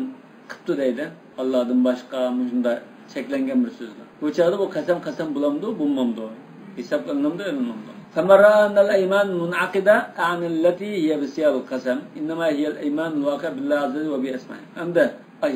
قىپتۇ دەيدۇ. ئاللادىن باشقا مۇشۇنداق چەكلەنگەن بىر سۆزلەر. بۇ چاغدا بۇ قەسەم قەسەم بولامدۇ، بولمامدۇ؟ ھېسابلىنامدۇ، ئېلىنامدۇ؟ فمن رأى أن الأيمان منعقدة، أعني التي هي بسياق القسم، إنما هي الأيمان الواقعة بالله عز وجل وبأسمائه. ئەمدى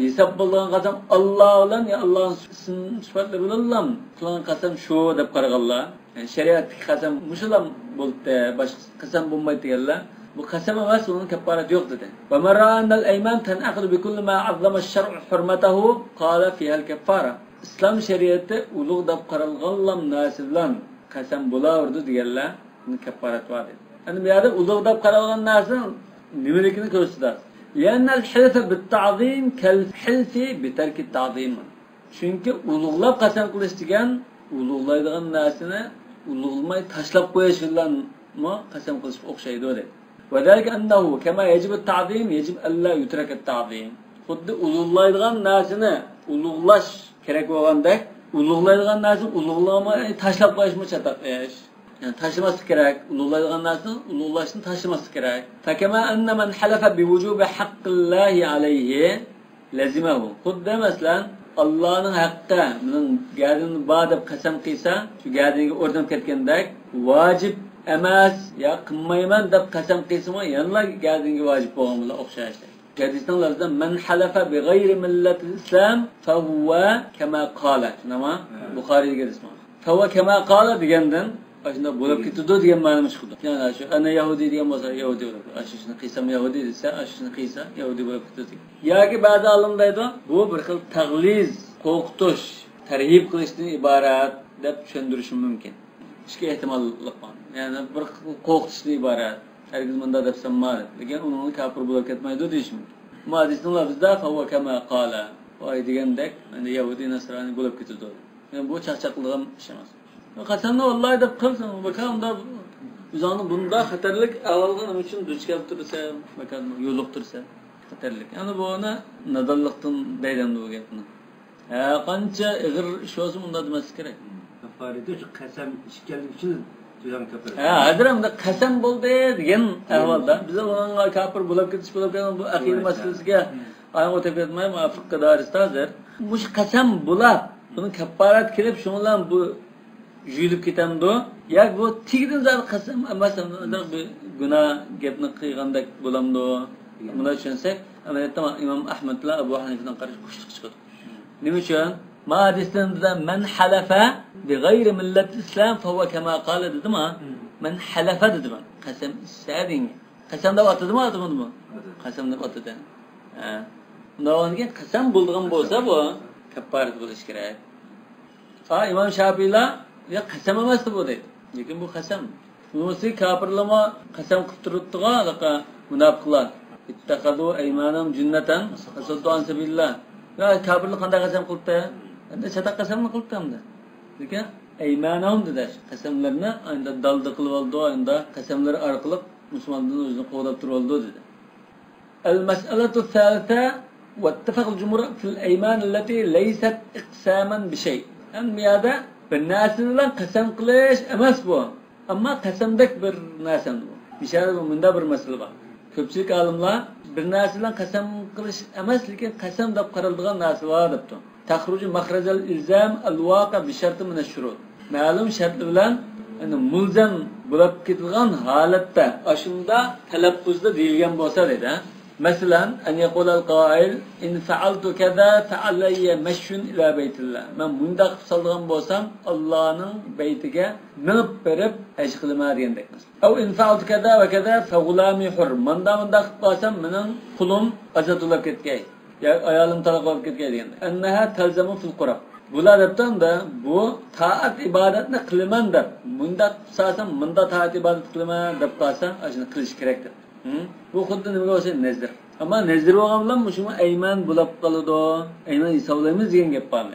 ھېساب بولىدىغان قەسەم ئاللا بىلەن، يا ئاللانىڭ ئىسىم سۈپەتلىرى بىلەنلا قىلغان قەسەم شۇ دەپ قارىغانلار. يەنى شەرىئەتتىكى قەسەم مۇشۇلا بولدى، باشقا قەسەم بولمايدۇ دېگەنلەر، بۇ قەسەم ئەمەس، ئۇنىڭ كەپپارىتى يوق دېدى. ومن رأى أن الأيمان تنعقد بكل ما عظم الشرع حرمته قال فيها الكفارة. ئىسلام شەرىئىتى ئۇلۇغ دەپ قارالغانلا نەرسە بىلەن قەسەم بولاۋېرىدۇ دېگەنلەر، بۇنىڭ كەپپارەت بار دېدى. ئەمدى بۇ يەردە ئۇلۇغ دەپ قارالغان نەرسىنىڭ نېمىلىكىنى كۆرسىتىدۇ. لأن الحلف بالتعظيم كالحلف بترك التعظيم. چۈنكى ئۇلۇغلاپ قەسەم قىلىش دېگەن ئۇلۇغلايدىغان نەرسىنى ئۇلۇغلىماي تاشلاپ قويۇش بىلەنمۇ قەسەم قىلىشقا ئوخشايدۇ دەيدۇ. وذلك أنه كما يجب التعظيم يجب ألا يترك التعظيم. خۇددى ئۇلۇغلايدىغان نەرسىنى ئۇلۇغلاش كېرەك بولغاندەك، ئۇلۇغلايدىغان نەرسىنى ئۇلۇغلىماي تاشلاپ قويۇشمۇ چاتاق ئىش. يەنى تاشلىماسلىق كېرەك. ئۇلۇغلايدىغان نەرسىنى ئۇلۇغلاشتىن تاشلىماسلىق كېرەك. فكما أن من حلف بوجوب حق الله عليه لزمه. خۇددى مەسىلەن، ئاللانىڭ ھەققى مېنىڭ گەدىنىمدە بار دەپ قەسەم قىلسا، شۇ گەدىنىگە ئورناپ كەتكەندەك، ۋاجىپ ئەمەس يا قىلمايمەن دەپ قەسەم قىلسىمۇ، يەنىلا گەدىنىگە ۋاجىپ بولغان بىلەن ئوخشاش. ھەدىستىن لەپزىدە، مەن حەلەفە بىغەيرى مىللەتىل ئىسلام فەھۇۋە كەما قالە. شۇنداقمۇ؟ ھە. بۇخارىدىكى ھەدىس بۇ. فەھۇۋە كەما قالە دېگەندىن، ئاشۇنداق بولۇپ كېتىدۇ دېگەن مەنىمۇ چىقىدۇ. يەنى شۇ، ئەنە يەھۇدىي دېگەن بولسا، يەھۇدىي بولۇپ، ئاشۇ ئىشنى قىلسام يەھۇدىي دېسە، ئاشۇ ئىشنى قىلسا، يەھۇدىي بولۇپ كېتىدۇ دېگەن. ياكى بەزى ئالىم دەيدۇ، بۇ بىر خىل تەغلىز، قورقۇتۇش، تەرھىب قىلىشتىن ئىبارەت دەپ چۈشەندۈرۈشى مۇمكىن. ئىككى ئېھتىماللىق بار. يەنى بىر قورقۇتۇشتىن ئىبارەت. ھەرگىز مۇنداق دەپ سانما، لېكىن ئۇنىڭ كاپىر بولۇپ كەتمەيدۇ دېيىشى مۇمكىن. بۇ ھەدىسنىڭ لەپزىدە فەھۇۋە كەما قالە. ئۇ دېگەندەك، ئەمدى يەھۇدىي نەسرانىي بولۇپ كېتىدۇ. يەنى بۇ چاقچاق قىلىدىغان ئىش ئەمەس. قەسەمنى ۋاللاھى دەپ قىلسۇن، بەكار ئۇنداق ئۆزۈڭنى بۇنداق خەتەرلىك ئەھۋالغا نېمە ئۈچۈن دۇچ كەلتۈرىسەن، بەكار يولۇقتۇرىسەن. خەتەرلىك. يەنى بۇ ئۇنى نادانلىقتىن دەيدۇ بۇ گەپنى. ھە، قانچە ئېغىر ئىش بولسا ئۇنداق دېمەسلىك كېرەك. كاففارىتى شۇ قەسەم ئىچكەنلىك ئۈچۈن تۆلەم كاففارىتى. ھە، ھازىر ئەمدى قەسەم بولدى دېگەن ئەھۋالدا بىز ئۇنىڭغا كاپىر بولۇپ كېتىش بولۇپ كېتىش بۇ ئەقىدە مەسىلىسىگە ئايان ئۆتۈپ كەتمەي، مۇۋاپىق دائىرىسىدە ھازىر. مۇشۇ قەسەم بۇلاپ، بۇنى كاپپارەت قىلىپ، شۇنىڭ بىلەن بۇ يۇيۇلۇپ كېتەمدۇ؟ ياكى بۇ تېگىدىن زادى قەسەم ئەمەس، بىر گۇناھ گەپنى قىلغاندەك بولامدۇ؟ بۇنداق چۈشەنسەك، ئەمەلىيەتتە ئىمام ئەھمەد بىلەن ئەبۇ ھەنىفىنىڭ قارىشى ئۇچلۇق چىقىدۇ. نېمە ئۈچۈن؟ ما ھەدىستىن بىزدە مەن ھەلەفە بىغەيرى مىللەتىل ئىسلام فەھۇۋە كەما قالە دېدىما؟ مەن ھەلەفە دېدىما؟ قەسەم ئىچسە دېگەن. قەسەم دەپ ئاتىدىما، ئاتىمىدىما؟ قەسەم دەپ ئاتىدۇ. ھە. ئۇنداق بولغاندىكىن قەسەم بولىدىغان بولسا بۇ كەپپارەت بولۇشى كېرەك. ھا، ئىمام شاپىيلار يا قەسەم ئەمەستى بۇ دەيدۇ. لېكىن بۇ قەسەم. بۇنىسى كاپىرلارمۇ قەسەم قىلىپ تۇرۇپتىغۇ، ھېلىقى مۇناپىقلار. اتخذوا أيمانهم جنة فصدوا عن سبيل الله. يا كاپىرلار قانداق قەسەم قىلىپتۇ؟ ئەمدى چاتاق قەسەمنى قىلىپتۇ ئەمدى. لېكىن ئەيمانەھۇم دېدى. قەسەملىرىنى ئەمدى دالدا قىلىۋالىدۇ، ئەمدى قەسەملىرى ئارقىلىق مۇسۇلماندىن ئۆزىنى قوغداپ تۇرۇۋالىدۇ دېدى. المسألة الثالثة واتفق الجمهور في الأيمان التي ليست إقساما بشيء. ئەمدى بۇ يەردە بىر نەرسە بىلەن قەسەم قىلىش ئەمەس بۇ. ئەمما قەسەمدەك بىر نەرسە بۇ. مۇشۇ يەردە مۇنداق بىر مەسىلە بار. كۆپچىلىك ئالىملار بىر نەرسە بىلەن قەسەم قىلىش ئەمەس، لېكىن قەسەم دەپ قارىلىدىغان نەرسە بار دەپتۇ. تخرج مخرج الإلزام الواقع بشرط من الشروط. مەلۇم شەرت بىلەن، يەنى مۇلزەم بولۇپ كېتىدىغان ھالەتتە، ئاشۇنداق تەلەپپۇزدا دېيىلگەن بولسا دەيدۇ. مەسىلەن، أن يقول القائل إن فعلت كذا فعلي مشي إلى بيت الله. مەن مۇنداق قىلىپ سالىدىغان بولسام، ئاللانىڭ بەيتىگە مېڭىپ بېرىپ ھەج قىلىمەن دېگەندەك. أو إن فعلت كذا وكذا فغلامي حر. ماندا مۇنداق قىلىپ قالسام، مېنىڭ قۇلۇم ئازاد بولۇپ كەتكەي. يا ئايالىم تالاق بولۇپ كەتكەي دېگەندەك. أنها تلزم في القرب. بۇلار دەپتۇ ئەمدى، بۇ تائەت ئىبادەتنى قىلىمەن دەپ، مۇنداق قىلسام، مۇنداق تائەت ئىبادەت قىلىمەن دەپ قالسا، ئاشۇنى قىلىش كېرەك دەپ. ھە؟ بۇ خۇددى نېمىگە ئوخشايدۇ؟ نەزىر. ئەمما نەزىر بولغان بىلەن مۇشۇمۇ ئەيمان بولۇپ قالىدۇ. ئەيمان ھېسابلايمىز دېگەن گەپ بار.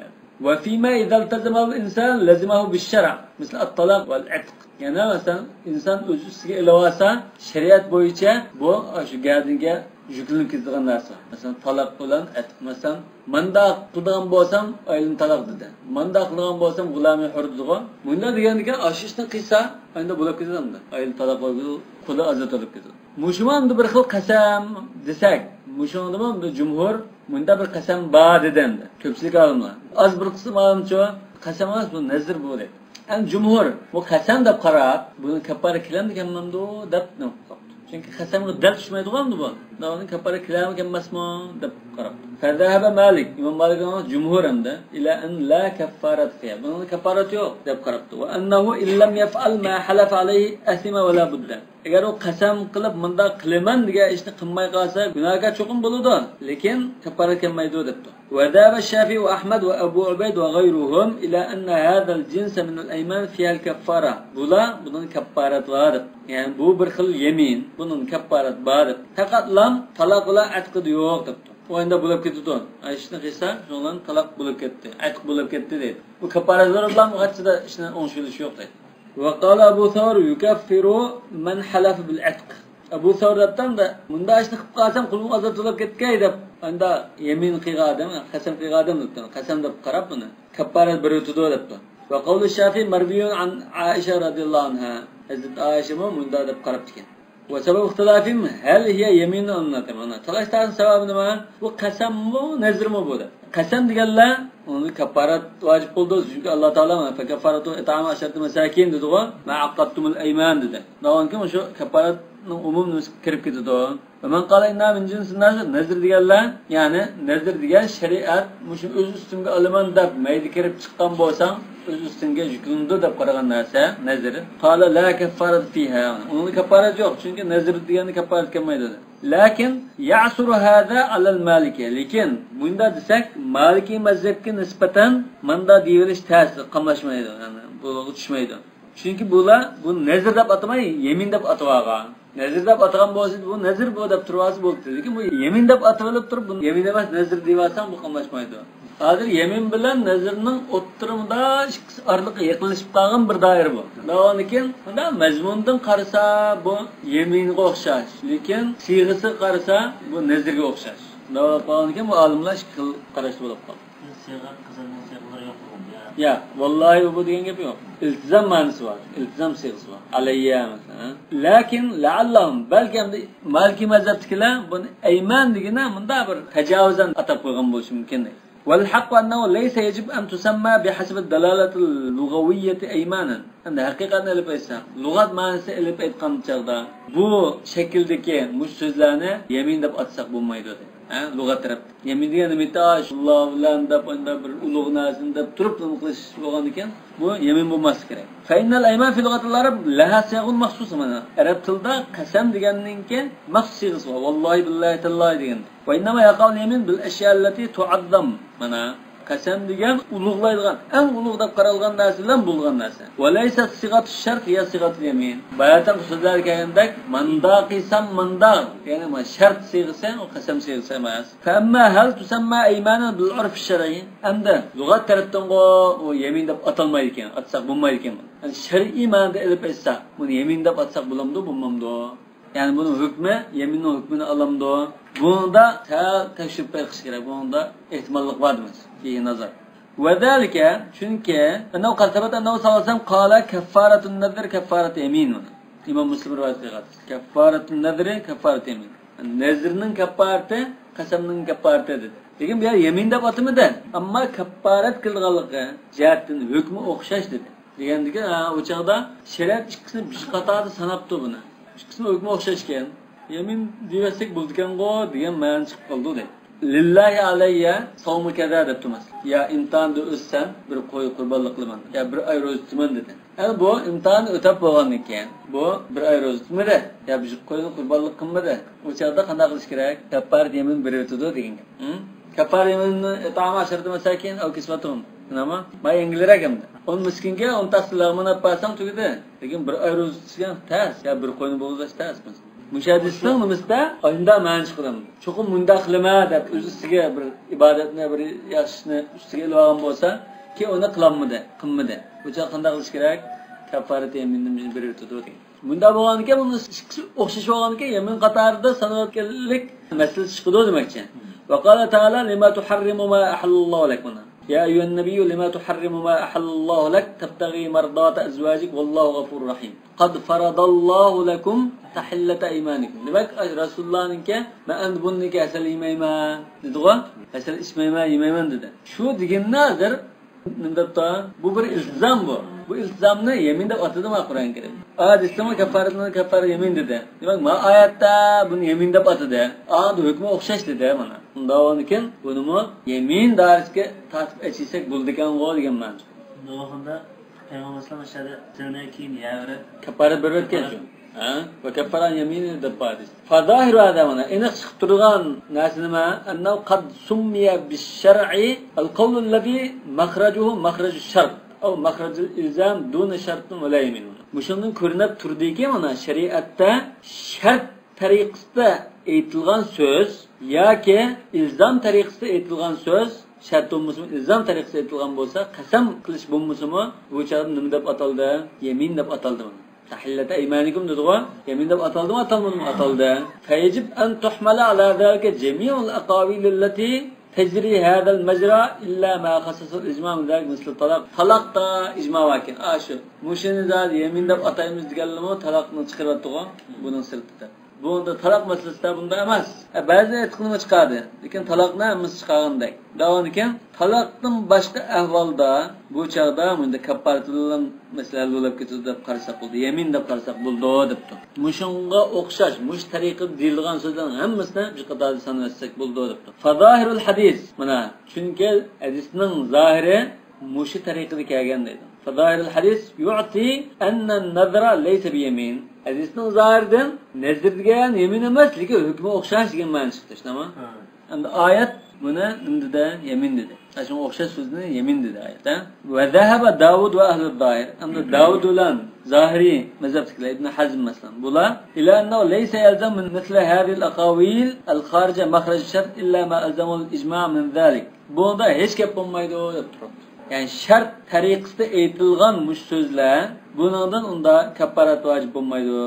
وفيما إذا التزمه الإنسان لزمه بالشرع مثل الطلاق والعتق. يەنە مەسىلەن، ئىنسان ئۆز ئۈستىگە ئېلىۋالسا، شەرىئەت بويىچە بۇ شۇ گەدىنىگە يۈكلىنىپ كېتىدىغان نەرسە. مەسىلەن، تالاق بىلەن ئەتىق. مەسىلەن، مانداق قىلىدىغان بولسام، ئايالىم تالاق دېدى. مانداق قىلىدىغان بولسام، غۇلامى ھۇر دېدىغۇ. مۇنداق دېگەندىكىن، ئاشۇ ئىشنى قىلسا، ئەمدى بولۇپ كېتىدۇ ئەمدى. ئايالى تالاق بولۇپ كېتىدۇ. قۇلى ئازاد بولۇپ كېتىدۇ. مۇشۇمۇ ئەمدى بىر خىل قەسەم دېسەك، مۇشۇنىڭدىمۇ ئەمدى جۇمھۇر مۇنداق بىر قەسەم بار دېدى ئەمدى. كۆپچىلىك ئالىملار. ئاز بىر قىسىم ئالىمچۇ، قەسەم ئەمەس، بۇ نەزىر بۇ دەيدۇ. ئەمدى جۇمھۇر بۇ قەسەم دەپ قاراپ، بۇنى كەپپارە كېلەمدۇ كەلمەمدۇ دەپ نېمە قىلىپتۇ. چۈنكى قەسەمگە دەل چۈشمەيدىغۇ ئەمدى بۇ. بۇنى كەپپارە كېلەرمۇ كەلمەسمۇ دەپ قاراپتۇ. فذهب مالك، ئىمام مالىكنىڭ جۇمھۇر ئەمدى، إلى أن لا كفارة فيها. بۇنىڭدا كەپپارەت يوق دەپ قاراپتۇ. وأنه إن لم يفعل ما حلف عليه أثم ولا بد. ئەگەر ئۇ قەسەم قىلىپ مۇنداق قىلىمەن دېگەن ئىشنى قىلماي قالسا، گۇناھكار چوقۇم بولىدۇ، لېكىن كەپپارەت كەلمەيدۇ دەپتۇ. وذهب الشافعي وأحمد وأبو عبيد وغيرهم إلى أن هذا الجنس من الأيمان فيها الكفارة. بۇلار، بۇنىڭ كەپپارەت بار دەپ. يەنى بۇ بىر خىل يەمىن، بۇنىڭ كەپپارەت بار دەپ. پەقەتلا تالاق بىلەن ئەتىقىدە يوق دەپتۇ. ئۇ ئەمدى بولۇپ كېتىدۇ. ئاشۇنى قىلسا، شۇنىڭ بىلەن تالاق بولۇپ كەتتى، ئەتىق بولۇپ كەتتى دەيدۇ. بۇ كەپپارەت بار بىلەن بۇ قاچىدا ئىشنى ئوڭشىۋېلىش يوق دەيدۇ. وقال أبو ثور يكفر من حلف بالعتق. ئەبۇ سەۋر دەپتۇ ئەمدى، مۇنداق ئىشنى قىلىپ قالسام، قۇلۇم ئازاد بولۇپ كەتكەي دەپ، ئاندا يەمىن قىلغان ئادەم، قەسەم قىلغان ئادەم دەپتۇ. قەسەم دەپ قاراپ بۇنى كەپپارەت بېرىۋېتىدۇ دەپتۇ. وقول الشافعي مروي عن عائشة رضي الله عنها. ھەزرىتى ئائىشىمۇ مۇنداق دەپ قاراپتىكەن. وسبب اختلافهم هل هي يمين أم نذر. مانا تالاش تارتىش سەۋەبى نېمە؟ بۇ قەسەممۇ، نەزىرمۇ بۇ دەپ. قەسەم دېگەنلەر، ئۇنىڭدا كەپپارەت ۋاجىپ بولىدۇ. چۈنكى ئاللا تائالا فكفارته إطعام عشرة مساكين دېدىغۇ. ما عقدتم الأيمان دېدى. داۋانكى مۇشۇ كەپپارەتنىڭ ئومۇم نېمىسىگە كىرىپ كېتىدۇ. ومن قال إنها من جنس النذر. نەزىر دېگەنلەر، يەنى نەزىر دېگەن شەرىئەت مۇشۇ ئۆز ئۈستۈمگە ئالىمەن دەپ مەيدە كىرىپ چىققان بولساڭ، ئۆز ئۈستۈڭگە يۈكلىنىدۇ دەپ قارىغان نەرسە نەزىر. قال لا كفارة فيها. ئۇنىڭدا كەپپارەت يوق، چۈنكى نەزىر دېگەندە كەپپارەت كەلمەيدۇ. لكن يعسر هذا على المالكية. لېكىن مۇنداق دېسەك، مالىكىي مەزھەپكە نىسبەتەن ماندا دېيىۋېلىش تەس، قاملاشمايدۇ، يەنى بۇلارغا چۈشمەيدۇ. چۈنكى بۇلار بۇ نەزىر دەپ ئاتىماي، يەمىن دەپ ئاتىۋالغان. نەزر دەپ ئاتىغان بولسا، بۇ نەزر بۇ دەپ تۇرۇۋالسا بولۇپتۇ. لېكىن بۇ يەمىن دەپ ئاتىۋېلىپ تۇرۇپ، بۇنى يەمىن ئەمەس، نەزر دەيۋالساڭ، بۇ قاملاشمايدۇ. ھازىر يەمىن بىلەن نەزرنىڭ ئوتتۇرىدا ئىككىسى ئارىلىققا يېقىنلىشىپ قالغان بىر دائىرە بۇ. شۇنداق بولغاندىكىن، مۇنداق مەزمۇندىن قارىسا، بۇ يەمىنغا ئوخشاش. لېكىن سىيغىسىغا قارىسا، بۇ نەزرگە ئوخشاش. شۇنداق بولۇپ قالغاندىكىن، بۇ ئالىملار ئىككى خىل قاراشتا بولۇپ قالدى. سىيغە، قىزىلنىڭ سىيغىلىرى يوق بولغان، يا. يا، ۋاللاھى بۇ دېگەن گەپ يوق. ئىلتىزام مەنىسى بار. ئىلتىزام سىيغىسى بار. ئەلەييە مەسىلەن. لەكىن لەئەللەھۇم، بەلكى ئەمدى مالىكىي مەزھەپتىكىلەر بۇنى ئەيمان دېگىنە مۇنداق بىر تاجاۋۇزەن ئاتاپ قويغان بولۇشى مۇمكىن. والحق أنه ليس يجب أن تسمى بحسب الدلالة اللغوية أيمانا. ئەمدى ھەقىقەتنى ئېلىپ ئېيتساق، لۇغەت مەنىسى ئېلىپ ئېيتقان چاغدا بۇ شەكىلدىكى مۇشۇ سۆزلەرنى يەمىن دەپ ئاتىساق بولمايدۇ، دەيدۇ. ھە، لۇغەت تەرەپتىن. يەمىن دېگەن نېمە؟ ئاشۇ ئاللا بىلەن دەپ، ئانداق بىر ئۇلۇغ نەرسىنى دەپ تۇرۇپ نېمە قىلىش بولغاندىكىن، بۇ يەمىن بولماسلىقى كېرەك. فإن الأيمان في لغة العرب لها صيغ مخصوصة، مانا، ئەرەب تىلىدا قەسەم دېگەننىڭكى مەخسۇس سىيغىسى بار. ۋاللاھى، بىللاھى، تاللاھى دېگەن. وإنما يقع اليمين بالأشياء التي تعظم، مانا، قەسەم دېگەن ئۇلۇغلايدىغان، ئەڭ ئۇلۇغ دەپ قارالغان نەرسە بىلەن بولغان نەرسە. وليست صيغة الشرط هي صيغة اليمين. باياتىنقى سۆزلەردە كەلگەندەك، ماندا قىلسام ماندا، يەنى مانا شەرت سىيغىسى، ئۇ قەسەم سىيغىسى ئەمەس. فأما هل تسمى أيمانا بالعرف الشرعي؟ ئەمدى لۇغەت تەرەپتىنغۇ ئۇ يەمىن دەپ ئاتالمايدىكەن، ئاتىساق بولمايدىكەن. يەنى شەرئىي مەنىدە ئېلىپ ئېيتساق، بۇنى يەمىن دەپ ئاتىساق بولامدۇ، بولمامدۇ؟ يەنى بۇنىڭ ھۆكمى يەمىننىڭ ھۆكمىنى ئالامدۇ؟ بۇنىڭدا سەل تەكشۈرۈپ بېقىش كېرەك. بۇنىڭدا ئېھتىماللىق بار دېمەكچى. فيه نظر. وذلك، چۈنكى، أنه قد ثبت أنه صلى الله عليه وسلم قال كفارة النذر كفارة يمين. ئىمام مۇسلىم رىۋايەت قىلغان. كفارة النذر كفارة يمين. نەزرنىڭ كەففارىتى قەسەمنىڭ كەففارىتى دېدى. لېكىن بۇ يەردە يەمىن دەپ ئاتىمىدى. ئەمما كەففارەت قىلىدىغانلىقى جەھەتتىن ھۆكمى ئوخشاش دېدى. دېگەندىكىن، ھە، ئۇ چاغدا شەرىئەت ئىككىسىنى بىر قاتاردا ساناپتۇ بۇنى. ئىككىسىنىڭ ھۆكمى ئوخشاشكەن. يەمىن دېيىۋەتسەك بولىدىكەنغۇ دېگەن مەنە چىقىپ قالىدۇ دەيدۇ. لله علي صوم كذا دەپتۇ مەسىلەن. يا ئىمتىھاندا ئۆتسەم بىر قوي قۇربانلىق قىلىمەن. يا بىر ئاي روزا تۇتىمەن دېدى. ئەمدى بۇ ئىمتىھاننى ئۆتەپ بولغاندىن كېيىن، بۇ بىر ئاي روزا تۇتمىدى، يا بىر قوينى قۇربانلىق قىلمىدى. ئۇ چاغدا قانداق قىلىش كېرەك؟ كەففارەت يەمىن بېرىۋېتىدۇ دېگەن گەپ. ھە؟ كەففارەت يەمىننى، إطعام عشرة مساكين أو كسوتهم. مانا يەڭگىلرەك ئەمدى. ئون مىسكىنگە ئون تەستە لەغمەن ئېلىپ بەرسەڭ تۈگىدى. لېكىن بىر ئاي روزا تۇتساڭ تەس، يا بىر قوينى بولغۇزساڭ تەس. مۇشۇ ھەدىسنىڭ نېمىسىدە ئاينىدا مەنە چىقىدۇ. چوقۇم مۇنداق قىلىمەن دەپ ئۆز ئۈستىگە بىر ئىبادەتنى، بىر ياخشى ئىشنى ئۈستىگە ئېلىۋالغان بولسا، كېيىن ئۇنى قىلالمىدى، قىلمىدى. بۇ چاغ قانداق قىلىش كېرەك؟ كەففارەت يەمىننى بېرىۋېتىدۇ دېگەن. مۇنداق بولغاندىكىن، بۇنىڭ ئىككىسى ئوخشاش بولغاندىكىن، يەمىن قاتارىدا سانىلىۋاتقانلىق مەسىلىسى چىقىدۇ دېمەكچى. وقال تعالى لم تحرم ما أحل الله لك. يا أيها النبي لم تحرم ما أحل الله لك تبتغي مرضات أزواجك والله غفور رحيم. قد فرض الله لكم تحلة أيمانكم. دېمەك، رەسۇلۇللانىڭكى، مەن ئەمدى بۇندىن كېيىن ھەسەل يېمەيمەن دېدىغۇ، ھەسەل ئىچمەيمەن، يېمەيمەن دېدى. شۇ دېگىنىنى ھازىر نېمە دەپتۇ؟ بۇ بىر ئىلتىزام بۇ. بۇ ئىلتىزامنى يەمىن دەپ ئاتىدىما قۇرئان كەرىم؟ ئا دېسىمۇ كەففارەتنى كەففارەت يەمىن دېدى. دېمەك، ما ئايەتتە بۇنى يەمىن دەپ ئاتىدى. ئا، ھۆكمى ئوخشاش دېدى مانا. ئۇنداۋانىكەن، بۇنىمۇ يەمىن دائىرىسىگە تارتىپ ئېچىسەك بولىدىكەنغۇ دېگەن مەنىسى. شۇنداق بولغاندا پەيغەمبەر ئەلەيھىسسالام ئىشارە سىلىنى كېيىن يەۋېرىپ كەففارەت بېرىۋەتكەن شۇ. ھە؟ وكفارة يمين دەپ بار دېسە. فظاهر هذا مانا ئېنىق چىقىپ تۇرىدىغان نەرسە نېمە؟ أنه قد سمي بالشرع القول الذي مخرجه مخرج الشرط أو مخرج الإلزام دون شرط ولا يمين. مۇشۇندىن كۆرۈنۈپ تۇردىكى، مانا شەرىئەتتە شەرت تەرىقىسىدە ئېيتىلغان سۆز ياكى ئىلزام تەرىقىسىدە ئېيتىلغان سۆز، شەرت بولمىسىمۇ، ئىلزام تەرىقىسىدە ئېيتىلغان بولسا، قەسەم قىلىش بولمىسىمۇ، بۇ چاغدا نېمە دەپ ئاتالدى؟ يەمىن دەپ ئاتالدىمۇ؟ تحلة أيمانكم دېدىغۇ، يەمىن دەپ ئاتالدىمۇ، ئاتالمىدىمۇ؟ ئاتالدى. فيجب أن تحمل على ذلك جميع الأقاويل التي تجري هذا المجرى إلا ما خصص الإجماع من ذلك مثل الطلاق. تالاقتا ئىجما باركەن. ئاشۇ. مۇشۇنى زادى يەمىن دەپ ئاتايمىز دېگەنلىمۇ تالاقنى چىقىرىۋەتتىغۇ، بۇنىڭ سىرتىدا. بۇندا تالاق مەسىلىسىدە بۇنداق ئەمەس. ئە، بەزى ئېيتقىنىمۇ چىقاردى. لېكىن تالاقنى ھەممىسى چىقارغاندەك. داۋامىكەن، تالاقتىن باشقا ئەھۋالدا بۇ چاغدا مۇنداق كاپپارىتىدىن مەسىلە ھەل بولۇپ كېتىدۇ دەپ قارىساق بولىدۇ. يەمىن دەپ قارىساق بولىدۇ دەپتۇ. مۇشۇڭغا ئوخشاش، مۇشۇ تەرىقىدە دېيىلىدىغان سۆزلەرنىڭ ھەممىسىنى بىر قاتاردا سانىۋەتسەك بولىدۇ دەپتۇ. فظاهر الحديث، مانا، چۈنكى ھەدىسنىڭ زاھىرى مۇشۇ تەرىقىدە كەلگەن دەيدۇ. فظاهر الحديث يعطي أن النذر ليس بيمين. ھەدىسنىڭ زاھىرىدىن نەزر دېگەن يەمىن ئەمەس، لېكىن ھۆكمى ئوخشاش دېگەن مەنە چىقتى، شۇنداقمۇ؟ ھە. ئەمدى ئايەت بۇنى نېمە دېدى؟ يەمىن دېدى. شۇنىڭغا ئوخشاش سۆزنى يەمىن دېدى ئايەتتە. وذهب داود وأهل الظاهر. ئەمدى داۋۇد بىلەن زاھىرىي مەزھەپتىكىلەر، ئىبن ھەزم مەسىلەن، بۇلار إلى أنه ليس يلزم من مثل هذه الأقاويل الخارجة مخرج الشرط إلا ما ألزمه الإجماع من ذلك. بۇنىڭدا ھېچ گەپ بولمايدۇ دەپ تۇرۇپتۇ. يەنى شەرت تەرىقىسىدە ئېيتىلغان مۇشۇ سۆزلەر، بۇنىڭدىن ئۇندا كاپپارەت ۋاجىپ بولمايدۇ.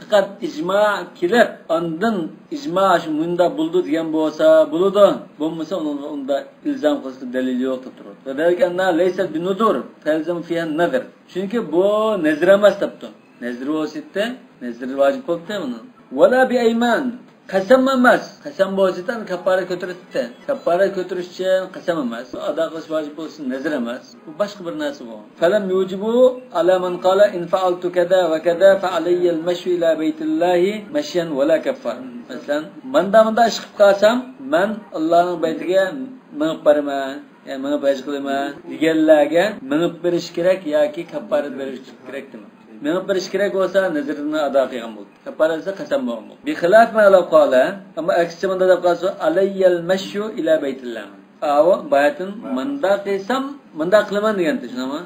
پەقەت ئىجما كېلىپ، ئاندىن ئىجما شۇ مۇنداق بولىدۇ دېگەن بولسا بولىدۇ، بولمىسا ئۇنىڭغا ئۇندا ئىلزام قىلىشقا دەلىل يوق دەپ تۇرۇپتۇ. وذلك أنها ليست بنذر فيلزم فيها النذر. چۈنكى بۇ نەزر ئەمەس دەپتۇ. نەزر بولسا ئىدى، نەزر ۋاجىپ بولدى ئۇنىڭ. ولا بأيمان. قەسەم ئەمەس. قەسەم بولسا ئىدى، كاپپارەت كۆتۈرۈشتى. كاپپارەت كۆتۈرۈش ئۈچۈن قەسەم ئەمەس. ئادا قىلىش ۋاجىپ بولسا نەزر ئەمەس. بۇ باشقا بىر نەرسە بۇ. فلم يوجبوا على من قال إن فعلت كذا وكذا فعلي المشي إلى بيت الله مشيا ولا كفارة. مەسىلەن، ماندا ماندا ئىش قىلىپ قالسام، مەن ئاللانىڭ بەيتىگە مېڭىپ بارىمەن، يا مېڭىپ ھەج قىلىمەن دېگەنلەرگە مېڭىپ بېرىش كېرەك ياكى كاپپارەت بېرىش كېرەك دېمەڭ. مېڭىپ بېرىش كېرەك بولسا، نەزرىنى ئادا قىلغان بولدى. كاپپارەت دېسە قەسەم بولغان بولدى. بخلاف ما لو قال، ئەمما ئەكسىچە مۇنداق دەپ قالسا، علي المشي إلى بيت الله. ئاۋۇ باياتىن مۇنداق قىلسام، مۇنداق قىلىمەن دېگەنتى، شۇنداقمۇ؟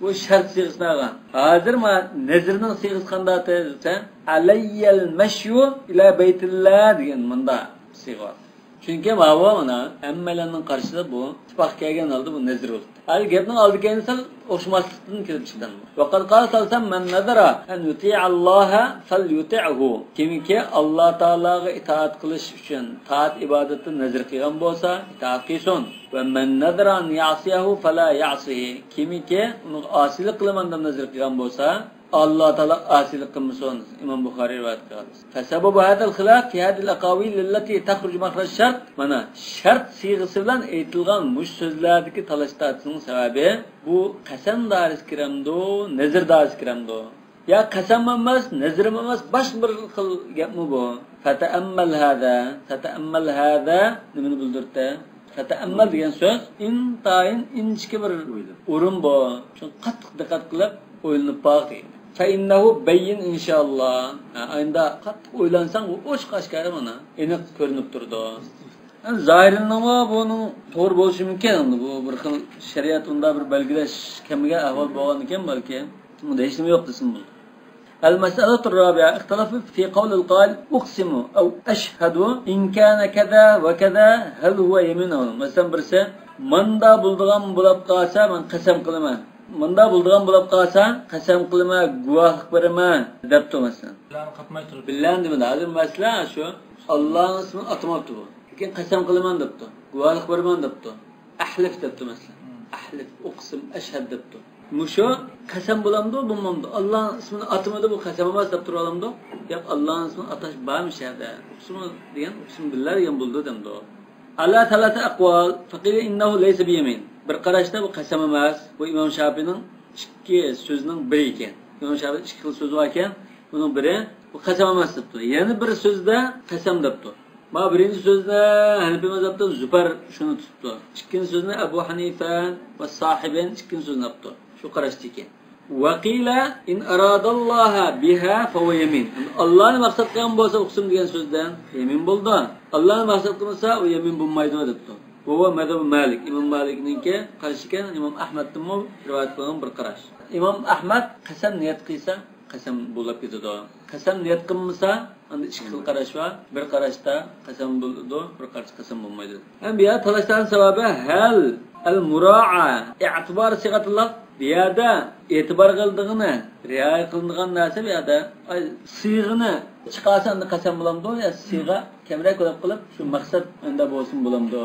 بۇ شەرت سىيغىسىنى ئالغان. ھازىر ما نەزرنىڭ سىيغىسى قانداق دېسە، علي المشي إلى بيت الله دېگەن مۇنداق سىيغا بار. چۈنكى ماۋۇ مانا ھەممەيلەننىڭ قارىشىدا بۇ ئىتتىپاق كەلگەن ھالدا بۇ نەزر بولدى. ھەل گەپنىڭ ئالدى كەينى سەل ئوخشىماسلىقتىن كېلىپ چىققان بۇ. وقد قال صلى الله عليه وسلم: من نذر أن يطيع الله فليطعه. كىمكى ئاللا تائالاغا ئىتائەت قىلىش ئۈچۈن تائەت ئىبادەتتە نەزر قىلغان بولسا، ئىتائەت قىلسۇن. ومن نذر أن يعصيه فلا يعصه. كىمكى ئۇنىڭغا ئاسىيلىق قىلىمەن دەپ نەزر قىلغان بولسا، ئاللا تائالا ئاسىيلىق قىلمىسۇن. ئىمام بۇخارىي رىۋايەت قىلغان. فسبب هذا الخلاف في هذه الأقاويل التي تخرج مخرج الشرط. مانا، شەرت سىيغىسى بىلەن ئېيتىلغان مۇشۇ سۆزلەردىكى تالاش تارتىشنىڭ سەۋەبى، بۇ قەسەم دائىرىسىگە كىرەمدۇ، نەزر دائىرىسىگە كىرەمدۇ؟ يا قەسەم ئەمەس، نەزر ئەمەس، باشقا بىر خىل گەپمۇ بۇ؟ فتأمل هذا، فتأمل هذا نېمىنى بىلدۈرتتى؟ فتأمل دېگەن سۆز ئىنتايىن ئىنچىكە بىر ئورۇن بۇ. شۇڭا قاتتىق دىققەت قىلىپ ئويلىنىپ باق دېگەن. فإنه بين إن شاء الله. ھە، ئاينىدا قاتتىق ئويلانساڭ، بۇ ئوچۇق ئاشكارا مانا ئېنىق كۆرۈنۈپ تۇرىدۇ. ئەمدى زاھىرىنىڭمۇ بۇنىڭ توغرا بولۇشى مۇمكىن. ئەمدى بۇ بىر خىل شەرىئەت ئۇنداق بىر بەلگىلەش كەلمىگەن ئەھۋال بولغاندىكىن، بەلكى بۇندا ھېچنېمە يوق دېسىمۇ بولىدۇ. المسألة الرابعة اختلفوا في قول القائل أقسم أو أشهد إن كان كذا وكذا هل هو يمين أو لا؟ مەسىلەن، بىرسى ماندا بولىدىغان بولۇپ قالسا، مەن قەسەم قىلىمەن. ماندا بولىدىغان بولۇپ قالسا، قەسەم قىلىمەن، گۇۋاھلىق بېرىمەن دەپتۇ، مەسىلەن. بىللانى قاتماي تۇرۇپ. بىللانى دېمىدى. ھازىر مەسىلە شۇ. ئاللانىڭ ئىسمىنى ئاتىماپتۇ بۇ. لېكىن قەسەم قىلىمەن دەپتۇ. گۇۋاھلىق بېرىمەن دەپتۇ. ئەھلىف دەپتۇ، مەسىلەن. ئەھلىف، ئۇقسىم، ئەشھەد دەپتۇ. مۇشۇ قەسەم بولامدۇ، بولمامدۇ؟ ئاللانىڭ ئىسمىنى ئاتىمىدى، بۇ قەسەم ئەمەس دەپ تۇرۇۋالامدۇ؟ ياق، ئاللانىڭ ئىسمىنى ئاتاش بارمۇ شۇ يەردە؟ ئۇقسىمۇ دېگەن، ئۇقسىم بىللا دېگەن بولىدۇ دەمدۇ. على ثلاثة أقوال، فقيل إنه ليس بيمين. بىر قاراشتا بۇ قەسەم ئەمەس. بۇ ئىمام شاپىنىڭ ئىككى سۆزىنىڭ بىرى ئىكەن. ئىمام شاپىنىڭ ئىككى خىل سۆزى بار ئىكەن. بۇنىڭ بىرى، بۇ قەسەم ئەمەس دەپتۇ. يەنە بىر سۆزدە قەسەم دەپتۇ. مانا بىرىنچى سۆزنى ھەنىپىي مەزھەپتىن زۇپەر شۇنى تۇتۇپتۇ. ئىككىنچى سۆزنى ئەبۇ ھەنىفە ۋە ساھىبەن ئىككىنچى سۆزنى ئاپتۇ. شۇ قاراشتىكى. وقيل إن أراد الله بها فهو يمين. ئاللانى مەقسەت قىلغان بولسا ئۇقسىم دېگەن سۆزدىن يەمىن بولىدۇ. ئاللانى مەقسەت قىلمىسا ئۇ يەمىن بولمايدۇ دەپتۇ. وهو مذهب مالك. ئىمام مالىكنىڭكى قارىشى ئىكەن، ئىمام ئەھمەدتىنمۇ رىۋايەت قىلىنغان بىر قاراش. ئىمام ئەھمەد قەسەم نىيەت قىلسا قەسەم بولاپ كېتىدۇ. قەسەم نىيەت قىلمىسا ئاندا ئىككى خىل قاراش بار. بىر قاراشتا قەسەم بولىدۇ، بىر قاراشتا قەسەم بولمايدۇ. ھەم بۇ يەردە تالاشلارنىڭ سەۋەبى ھەل ئەل مۇرائە ئىتىبار سىغەتىللاھ. بۇ يەردە ئېتىبار قىلىدىغىنى، رىئايە قىلىنىدىغان نەرسە بۇ يەردە، ئاي، سىغىنى چىقارسا ئەمدى قەسەم بولامدۇ يا سىغا كەمرەك بولۇپ قېلىپ شۇ مەقسەت ئەمدى بولسىمۇ بولامدۇ؟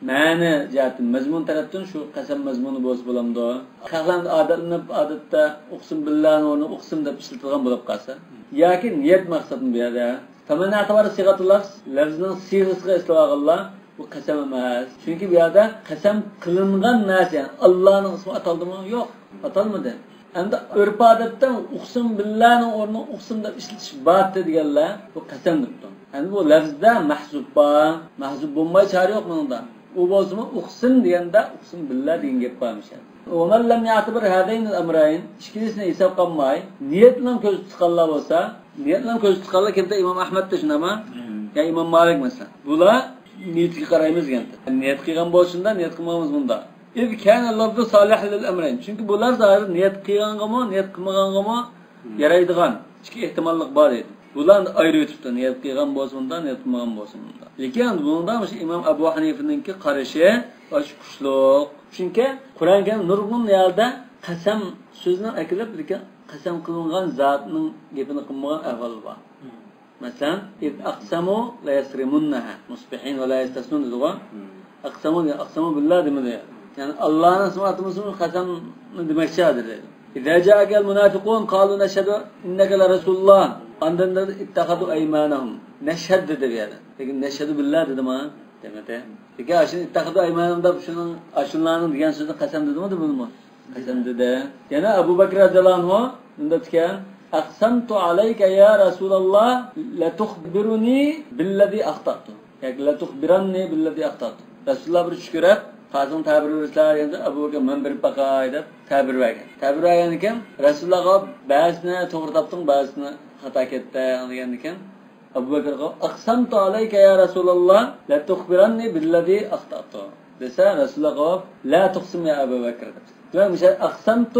مەنە جەھەتتىن، مەزمۇن تەرەپتىن شۇ قەسەم مەزمۇنى بولسا بولامدۇ؟ خەقلەر ئادەتلىنىپ، ئادەتتە ئۇقسىم بىللانىڭ ئورنىغا ئۇقسىم دەپ ئىشلىتىدىغان بولۇپ قالسا. ياكى نىيەت مەقسەتمۇ بۇ يەردە؟ فمن اعتبر صيغة اللفظ، لەفزنىڭ سىغىسىغا ئېسىلىۋالغانلار، بۇ قەسەم ئەمەس. چۈنكى بۇ يەردە قەسەم قىلىنغان نەرسە، يەنى ئاللانىڭ ئىسمى ئاتالدىمۇ؟ يوق، ئاتالمىدى. ئەمدى ئۆرپ-ئادەتتە ئۇقسىم بىللانىڭ ئورنىغا ئۇقسىم دەپ ئىشلىتىش بارتى دېگەنلەر بۇ قەسەم دەپتۇ. ئەمدى بۇ لەفزدە مەھزۇپ بار، مەھزۇپ بولماي چارە يوق بۇنىڭدا. ئۇ بولسىمۇ ئۇقسىم دېگەندە ئۇقسىم بىللا دېگەن گەپ بارمىش. ومن لم يعتبر هذين الأمرين، ئىككىلىسىنى ھېسابقا ئالماي، نىيەتنىڭ كۆزى تۇتقانلار بولسا، نىيەتنىڭ كۆزى تۇتقانلار كىمدە؟ ئىمام ئەھمەدتە شۇنداقمۇ؟ يا ئىمام مالىك مەسىلەن. بۇلار نىيىتىگە قارايمىز دېگەن. نىيەت قىلغان بولسا شۇنداق، نىيەت قىلمىغان بولسا مۇنداق. إذ كان اللفظ صالحا للأمرين. چۈنكى بۇلار زاھىر نىيەت قىلغانغىمۇ، نىيەت قىلمىغانغىمۇ يارايدىغان ئىككى ئېھتىماللىق بار ئىدى. بۇلارنى ئايرىۋېتىپتۇ. نىيەت قىلغان بولسا مۇنداق، نىيەت قىلمىغان بولسا مۇنداق. لېكىن بۇنىڭدا مۇشۇ ئىمام ئەبۇ ھەنىفىنىڭكى قارىشى ئاشۇ كۈچلۈك. چۈنكى قۇرئان كەرىم نۇرغۇن يەردە قەسەم سۆزىنى ئەكېلىپ، لېكىن قەسەم قىلىنغان زاتنىڭ گېپىنى قىلمىغان ئەھۋال بار. مەسىلەن، إذ أقسموا ليصرمنها مصبحين ولا يستثنون دېدىغۇ. ئەقسەمۇ دېگەن، ئەقسەمۇ بىللا دېمىدى. يەنى ئاللانىڭ ئىسمى ئاتىمىسىمۇ قەسەمنى دېمەكچى ھازىر دەيدۇ. إذا جاءك المنافقون قالوا نشهد إنك لرسول الله. ئاندىن دېدى، اتخذوا أيمانهم. نشهد دېدى بۇ يەردە. لېكىن نشهد بالله دېدىما؟ دېمىدى. لېكىن ئاشۇنى اتخذوا أيمانهم دەپ شۇنىڭ، ئاشۇلارنىڭ دېگەن سۆزىنى قەسەم دېدىمۇ، دېمىدىمۇ؟ قەسەم دېدى. يەنە ئەبۇ بەكرى رەزىياللاھۇ ئەنھۇ مۇنداق دېگەن، أقسمت عليك يا رسول الله لتخبرني بالذي أخطأت. ياكى لتخبرني بالذي أخطأت. رەسۇلۇللا بىر چۈش كۆرۈپ، قازىڭ تەبىر بېرىسىلەر دېگەندە، ئەبۇ بەكرى مەن بېرىپ باقاي دەپ تەبىر بەرگەن. تەبىر بەرگەندىكىن، رەسۇلۇللاغا بەزىسىنى توغرا تاپتىڭ، بەزىسىنى خاتا كەتتى دېگەندىكىن، ئەبۇ بەكرىگە، أقسمت عليك يا رسول الله لتخبرني بالذي أخطأت دېسە، رەسۇلۇللا جاۋاب، لا تقسم يا أبا بكر دەپتۇ. دېمەك، مۇشۇ أقسمت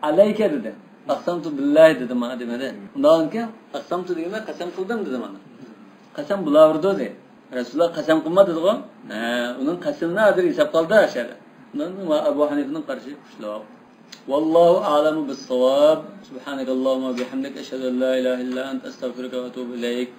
عليك دېدى. أقسمت بالله دېدى، مانا دېمىدى. ئۇنداقكەن، أقسمت دېگەندە قەسەم قىلدىم دېدى مانا. قەسەم بولاۋېرىدۇ دېدى. رەسۇلۇللا قەسەم قىلما دېدىغۇ. ھە، ئۇنىڭ قەسىمىنى ھازىر ھېساب قىلدى ئاشۇ يەردە. ئۇنىڭ ئەبۇ ھەنىفىنىڭ قارىشى كۈچلۈك. والله أعلم بالصواب. سبحانك اللهم وبحمدك، أشهد أن لا إله إلا أنت، أستغفرك وأتوب إليك.